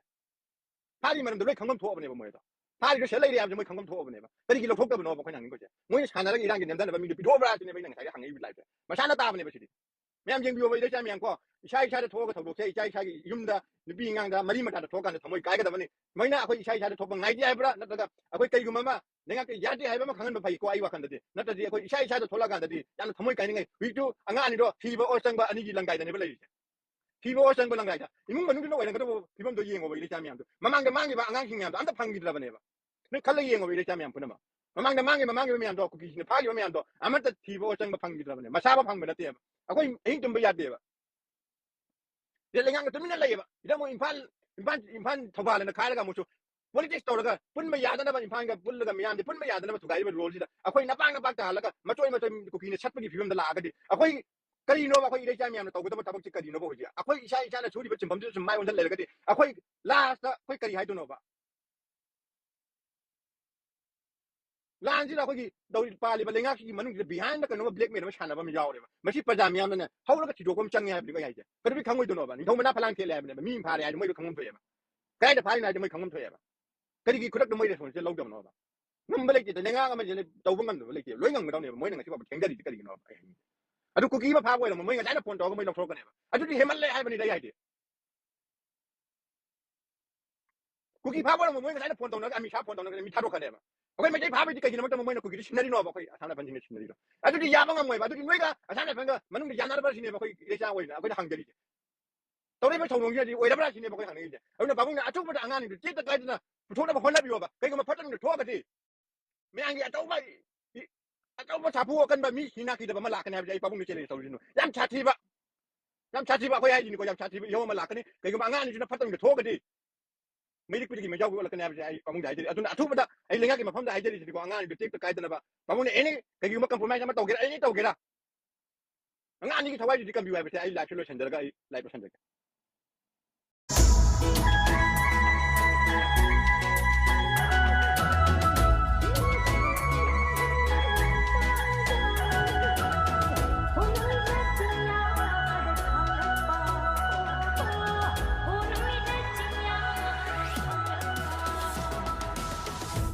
ꯐꯥꯔꯤ ꯃꯔꯝꯗꯣ ꯂꯣꯏ ꯈꯪꯐꯝ ꯊꯣꯛꯑꯕꯅꯦꯕ ꯃꯣꯏꯗꯣ꯫ ꯐꯥꯔꯤꯗꯣ ꯁꯤꯗ ꯂꯩꯔꯦ ꯍꯥꯏꯕꯁꯦ ꯃꯣꯏ ꯈꯪꯐꯝ ꯊꯣꯛꯑꯕꯅꯦꯕ꯫ ꯀꯔꯤꯒꯤ ꯂꯧꯊꯣꯛꯇꯕꯅꯣꯕ ꯑꯩꯈꯣꯏꯅ ꯍꯪꯅꯤꯡꯕꯁꯦ? ꯃꯣꯏꯅ ꯁꯥꯟꯅꯔꯒ ꯏꯔꯥꯡꯒꯤ ꯅꯦꯝꯊꯅꯕ ꯃꯤꯗꯣ ꯄꯤꯊꯣꯛꯑꯕ꯭ꯔꯥ ꯁꯤꯅꯦꯕ ꯑꯩꯅ ꯉꯁꯥꯏꯗ ꯍꯪꯉꯛꯏꯕ ꯂꯥꯏꯐꯁꯦ꯫ ꯃꯁꯥꯅ ꯇꯥꯕꯅꯦꯕ ꯁꯤꯗꯤ꯫ ꯃꯌꯥꯝ ꯌꯦꯡꯕꯤꯌꯣꯕ ꯏꯔꯩꯆꯥ ꯃꯌꯥꯝ ꯀꯣ꯫ ꯏꯁꯥ ꯏꯁꯥꯗ ꯊꯣꯛꯑꯒ ꯊꯧꯗꯣꯛꯁꯦ ꯏꯁꯥ ꯏꯁꯥꯒꯤ ꯌꯨꯝꯗ ꯅꯨꯄꯤ ꯑꯉꯥꯡꯗ ꯃꯔꯤ ꯃꯇꯥꯗ ꯊꯣꯛꯑꯀꯥꯟꯗ ꯊꯃꯣꯏ ꯀꯥꯏꯒꯗꯕꯅꯤ꯫ ꯁꯨꯃꯥꯏꯅ ꯑꯩꯈꯣꯏ ꯏꯁꯥ ꯏꯁꯥꯗ ꯊꯣꯛꯄ ꯉꯥꯏꯗꯦ ꯍꯥꯏꯕ꯭ꯔꯥ? ꯅꯠꯇ꯭ꯔꯒ ꯑꯩꯈꯣꯏ ꯀꯩꯒꯨꯝꯕ ꯑꯃ ꯂꯩꯉꯥꯛꯇ ꯌꯥꯗꯦ ꯍꯥꯏꯕ ꯑꯃ ꯈꯪꯍꯟꯕ ꯐꯩꯀꯣ ꯑꯩ ꯋꯥꯈꯜꯗꯗꯤ꯫ ꯅꯠꯇ꯭ꯔꯗꯤ ꯑꯩꯈꯣꯏ ꯏꯁꯥ ꯏꯁꯥꯗ ꯊꯣꯛꯂꯛꯑꯀꯥꯟꯗꯗꯤ ꯌꯥꯝꯅ ꯊꯃꯣꯏ ꯀꯥꯏꯅꯤꯡꯉꯥꯏ꯫ ꯍꯧꯖꯤꯛꯇꯨ ꯑꯉꯥꯡ ꯑꯅꯤꯗꯣ ꯊꯤꯕ ꯑꯣꯔ ꯆꯪꯕ ꯑꯅꯤꯒꯤ ꯂꯪꯗꯥꯏꯗꯅꯦꯕ ꯂꯩꯔꯤꯁꯦ꯫ ꯊꯤꯕ ꯑꯣꯔ ꯆꯪꯕ ꯂꯪꯗꯥꯏꯗ ꯏꯃꯨꯡ ꯃꯅꯨꯡꯗꯨꯅ ꯑꯣꯏꯔꯝꯒꯗꯕ ꯐꯤꯕꯝꯗꯣ ꯌꯦꯡꯉꯣꯕ ꯏꯔꯩꯆꯥ ꯃꯌꯥꯝꯗꯣ꯫ ꯃꯃꯥꯡꯗ ꯃꯥꯡꯈꯤꯕ ꯑꯉꯥꯡꯁꯤꯡ ꯃꯌꯥꯝꯗꯣ ꯑꯝꯇ ꯐꯪꯈꯤꯗ꯭ꯔꯕꯅꯦꯕ꯫ ꯅꯣꯏ ꯈꯜꯂ ꯌꯦꯡꯉꯣꯕ ꯏꯔꯩꯆꯥ ꯃꯌꯥꯝ ꯄꯨꯝꯅꯃꯛ꯫ ꯃꯃꯥꯡꯗ ꯃꯥꯡꯈꯤꯕ, ꯃꯥꯡꯈꯤꯕ ꯃꯌꯥꯝꯗꯣ, ꯀꯨꯀꯤꯁꯤꯡꯅ ꯐꯥꯈꯤꯕ ꯃꯌꯥꯝꯗꯣ ꯑꯃꯠꯇ ꯊꯤꯕ ꯑꯣꯔ ꯆꯪꯕ ꯐꯪꯈꯤꯗ꯭ꯔꯕꯅꯦ꯫ ꯃꯁꯥꯐꯥꯎ ꯐꯪꯕ ꯅꯠꯇꯦꯕ꯫ ꯑꯩꯈꯣꯏ ꯑꯍꯤꯡ ꯇꯨꯝꯕ ꯌꯥꯗꯦꯕ꯫ ꯁꯤꯗ ꯂꯩꯉꯥꯛꯅ ꯇꯨꯃꯤꯟꯅ ꯂꯩꯌꯦꯕ꯫ ꯁꯤꯗ ꯑꯃꯨꯛ ꯏꯝꯐꯥꯜ, ꯏꯝꯐꯥꯜ, ꯏꯝꯐꯥꯜ ꯊꯧꯕꯥꯜ ꯑꯅ ꯈꯥꯏꯔꯒ ꯑꯃꯨꯛꯁꯨ ꯄꯣꯂꯤꯇꯤꯛꯁ ꯇꯧꯔꯒ ꯄꯨꯟꯕ ꯌꯥꯗꯅꯕ, ꯏꯝꯐꯥꯜꯒ ꯄꯨꯜꯂꯒ ꯃꯤꯌꯥꯝꯁꯦ ꯄꯨꯟꯕ ꯌꯥꯗꯅꯕ ꯊꯨꯒꯥꯏꯔꯤꯕ ꯔꯣꯜꯁꯤꯗ ꯑꯩꯈꯣꯏ ꯅꯄꯥꯛ ꯅꯄꯥꯛ ꯇꯥꯍꯜꯂꯒ ꯃꯆꯣꯏ ꯃꯆꯣꯏ ꯀꯨꯀꯤꯅ ꯁꯠꯄꯒꯤ ꯐꯤꯕꯝꯗ ꯂꯥꯛꯑꯒꯗꯤ ꯑꯩꯈꯣꯏ ꯀꯔꯤꯅꯣꯕ? ꯑꯩꯈꯣꯏ ꯏꯔꯩꯆꯥ ꯃꯌꯥꯝꯅ ꯇꯧꯒꯗꯕ ꯊꯕꯛꯁꯤ ꯀꯔꯤꯅꯣꯕ? ꯍꯧꯖꯤꯛ ꯑꯩꯈꯣꯏ ꯏꯁꯥ ꯏꯁꯥꯅ ꯁꯨꯔꯤꯕ ꯁꯤꯟꯐꯝꯁꯤꯗ ꯁꯨꯝ ꯃꯥꯏ ꯑꯣꯟꯁꯤꯟ ꯂꯩꯔꯒꯗꯤ ꯑꯩꯈꯣꯏ ꯂꯥꯁꯇ ꯑꯩꯈꯣꯏ ꯀꯔꯤ ꯍꯥꯏꯗꯣꯏꯅꯣꯕ? ꯂꯥꯟꯁꯤꯗ ꯑꯩꯈꯣꯏꯒꯤ ꯇꯧꯔꯤ ꯄꯥꯜꯂꯤꯕ ꯂꯩꯉꯥꯛꯁꯤꯒꯤ ꯃꯅꯨꯡꯁꯤꯗ behind ꯀꯩꯅꯣꯝꯃ blackmail ꯑꯃ ꯁꯥꯟꯅꯕ ꯑꯃ ꯌꯥꯎꯔꯦꯕ꯫ ꯃꯁꯤ ꯄ꯭ꯔꯖꯥ ꯃꯤꯌꯥꯝꯅꯅꯦ ꯍꯧꯔꯒ ꯊꯤꯗꯣꯛꯄ ꯑꯃ ꯆꯪꯉꯦ ꯍꯥꯏꯕꯅꯤ ꯑꯩ ꯍꯥꯏꯁꯦ꯫ ꯀꯩꯗꯧꯕꯩ ꯈꯪꯉꯣꯏꯗꯣꯏꯅꯣꯕ? ꯅꯤꯡꯊꯧ ꯃꯅꯥ ꯐꯂꯥꯡ ꯊꯦꯠꯂꯦ ꯍꯥꯏꯕꯅꯦꯕ, ꯃꯤ ꯑꯃ ꯐꯥꯔꯦ ꯍꯥꯏꯗꯤ ꯃꯣꯏꯗꯣ ꯈꯪꯐꯝ ꯊꯣꯛꯑꯦꯕ꯫ ꯀꯗꯥꯏꯗ ꯐꯥꯔꯤꯅꯣ ꯍꯥꯏꯗꯤ ꯃꯣꯏ ꯈꯪꯐꯝ ꯊꯣꯛꯑꯦꯕ꯫ ꯀꯔꯤꯒꯤ ꯈꯨꯗꯛꯇ ꯃꯣꯏ response ꯂꯧꯗꯕꯅꯣꯕ? ꯉꯝꯕ ꯂꯩꯇꯦ, ꯂꯩꯉꯥꯛ ꯑꯃꯁꯤꯅ ꯇꯧꯕ ꯉꯝꯗꯕ ꯂꯩꯇꯦ, ꯂꯣꯏ ꯉꯝꯒꯗꯕꯅꯦꯕ꯫ ꯃꯣꯏꯅ ꯉꯁꯤ ꯐꯥꯎꯕ ꯊꯦꯡꯊꯔꯤꯁꯦ ꯀꯔꯤꯒꯤꯅꯣꯕ? ꯑꯩ ꯍꯥꯏꯅꯤꯡꯉꯤꯁꯦ꯫ ꯑꯗꯨ ꯀꯨꯀꯤ ꯑꯃ ꯐꯥꯕ ꯑꯣꯏꯔꯝꯃ ꯃꯣꯏ ꯉꯁꯥꯏꯅ phone ꯇꯧꯔꯒ ꯃꯣꯏ ꯂꯧꯊꯣꯔꯛꯀꯅꯦꯕ꯫ ꯑꯗꯨꯗꯤ ꯍꯦꯟꯃꯜꯂꯦ ꯍꯥꯏꯕꯅꯤꯗ ꯑꯩ ꯍꯥꯏꯗꯤ꯫ ꯀꯨꯀꯤ ꯐꯥꯕ ꯑꯣꯏꯔꯝꯃ ꯃꯣꯏ ꯉꯁꯥꯏꯅ phone ꯇꯧꯅꯔꯒ ꯑꯃꯤꯠ ꯁꯥꯍ phone ꯇꯧꯅꯔꯒ ꯃꯤ ꯊꯥꯗꯣꯛꯀꯅꯦꯕ꯫ ꯑꯩꯈꯣꯏ ꯃꯩꯇꯩ ꯐꯥꯕꯩꯗꯤ ꯀꯩꯒꯤꯗꯃꯛꯇ ꯃꯣꯏꯅ ꯀꯨꯀꯤꯗ ꯁꯤꯟꯅꯔꯤꯅꯣꯕ? ꯑꯩꯈꯣꯏ ꯑꯁꯥꯝ ꯔꯥꯏꯐꯜꯁꯤꯡꯅ ꯁꯤꯟꯅꯔꯤꯗꯣ ꯑꯗꯨꯗꯤ ꯌꯥꯕ ꯉꯝꯃꯣꯏꯕ꯫ ꯑꯗꯨꯗꯤ ꯅꯣꯏꯒ ꯑꯁꯥꯝ ꯔꯥꯏꯐꯜꯒ ꯃꯅꯨꯡꯗ ꯌꯥꯅꯔꯕ꯭ꯔꯥ ꯁꯤꯅꯦꯕ ꯑꯩꯈꯣꯏ ꯏꯔꯩꯆꯥ ꯑꯣꯏꯅ ꯑꯩꯈꯣꯏꯅ ꯍꯪꯖꯔꯤꯁꯦ꯫ ꯇꯧꯔꯛꯏꯕ ꯊꯧꯗꯣꯛꯁꯤꯗꯤ ꯑꯣꯏꯔꯕ꯭ꯔꯥ ꯁꯤꯅꯦꯕ ꯑꯩꯈꯣꯏ ꯍꯪꯅꯤꯡꯉꯤꯁꯦ꯫ ꯑꯗꯨꯅ ꯄꯥꯕꯨꯡꯅ ꯑꯊꯨꯕꯗ ꯑꯉꯥꯡꯁꯤꯡꯗꯣ ꯇꯦꯛꯇ ꯀꯥꯏꯗꯅ ꯄꯨꯊꯣꯛꯅꯕ ꯍꯣꯠꯅꯕꯤꯌꯣꯕ꯫ ꯀꯩꯒꯨꯝꯕ ꯐꯠꯇꯕ ꯃꯤꯗ ꯊꯣꯛꯑꯒꯗꯤ ꯃꯌꯥꯝꯒꯤ ꯑꯆꯧꯕ, ꯑꯆꯧꯕ ꯁꯥꯐꯨ ꯑꯀꯟꯕ ꯃꯤ ꯁꯤ ꯅꯥ ꯀꯤꯗꯕ ꯑꯃ ꯂꯥꯛꯀꯅꯤ ꯍꯥꯏꯕꯁꯦ ꯑꯩ ꯄꯥꯕꯨꯡꯗ challenge ꯇꯧꯔꯤꯅꯣ꯫ ꯌꯥꯝ ꯁꯥꯊꯤꯕ, ꯌꯥꯝ ꯁꯥꯊꯤꯕ ꯑꯩꯈꯣꯏ ꯍꯥꯏꯁꯤꯅꯤꯀꯣ, ꯌꯥꯝ ꯁꯥꯊꯤꯕ ꯏꯍꯧ ꯑꯃ ꯂꯥꯛꯀꯅꯤ꯫ ꯀꯩꯒꯨꯝꯕ ꯑꯉꯥꯡ ꯑꯅꯤꯁꯤꯅ ꯐꯠꯇꯕ ꯃꯤꯗ ꯊꯣꯛꯑꯒꯗꯤ ꯃꯩꯔꯤꯛ ꯄꯤꯔꯤꯒꯤ ꯃꯩꯖꯥꯎꯒꯤ ꯑꯣꯜꯂꯛꯀꯅꯤ ꯍꯥꯏꯕꯁꯦ ꯑꯩ ꯄꯥꯕꯨꯡꯗ ꯍꯥꯏꯖꯔꯤ꯫ ꯑꯗꯨꯅ ꯑꯊꯨꯕꯗ ꯑꯩ ꯂꯩꯉꯥꯛꯀꯤ ꯃꯐꯝꯗ ꯍꯥꯏꯖꯔꯤꯁꯤꯗꯤꯀꯣ, ꯑꯉꯥꯡ ꯑꯅꯤꯗꯨ ꯇꯦꯛꯇ ꯀꯥꯏꯗꯅꯕ ꯄꯥꯕꯨꯡꯅ any ꯀꯩꯒꯨꯝꯕ compromise ꯑꯃ ꯇꯧꯒꯦꯔꯥ, any ꯇꯧꯒꯦꯔꯥ, ꯑꯉꯥꯡ ꯑꯅꯤꯒꯤ ꯊꯋꯥꯏꯗꯨꯗꯤ ꯀꯟꯕꯤꯌꯨ ꯍꯥꯏꯕꯁꯦ ꯑꯩ live ꯁꯦ ꯂꯣꯏꯁꯤꯟꯖꯔꯒ ꯑꯩ live ꯂꯣꯏꯁꯤꯟꯖꯒꯦ꯫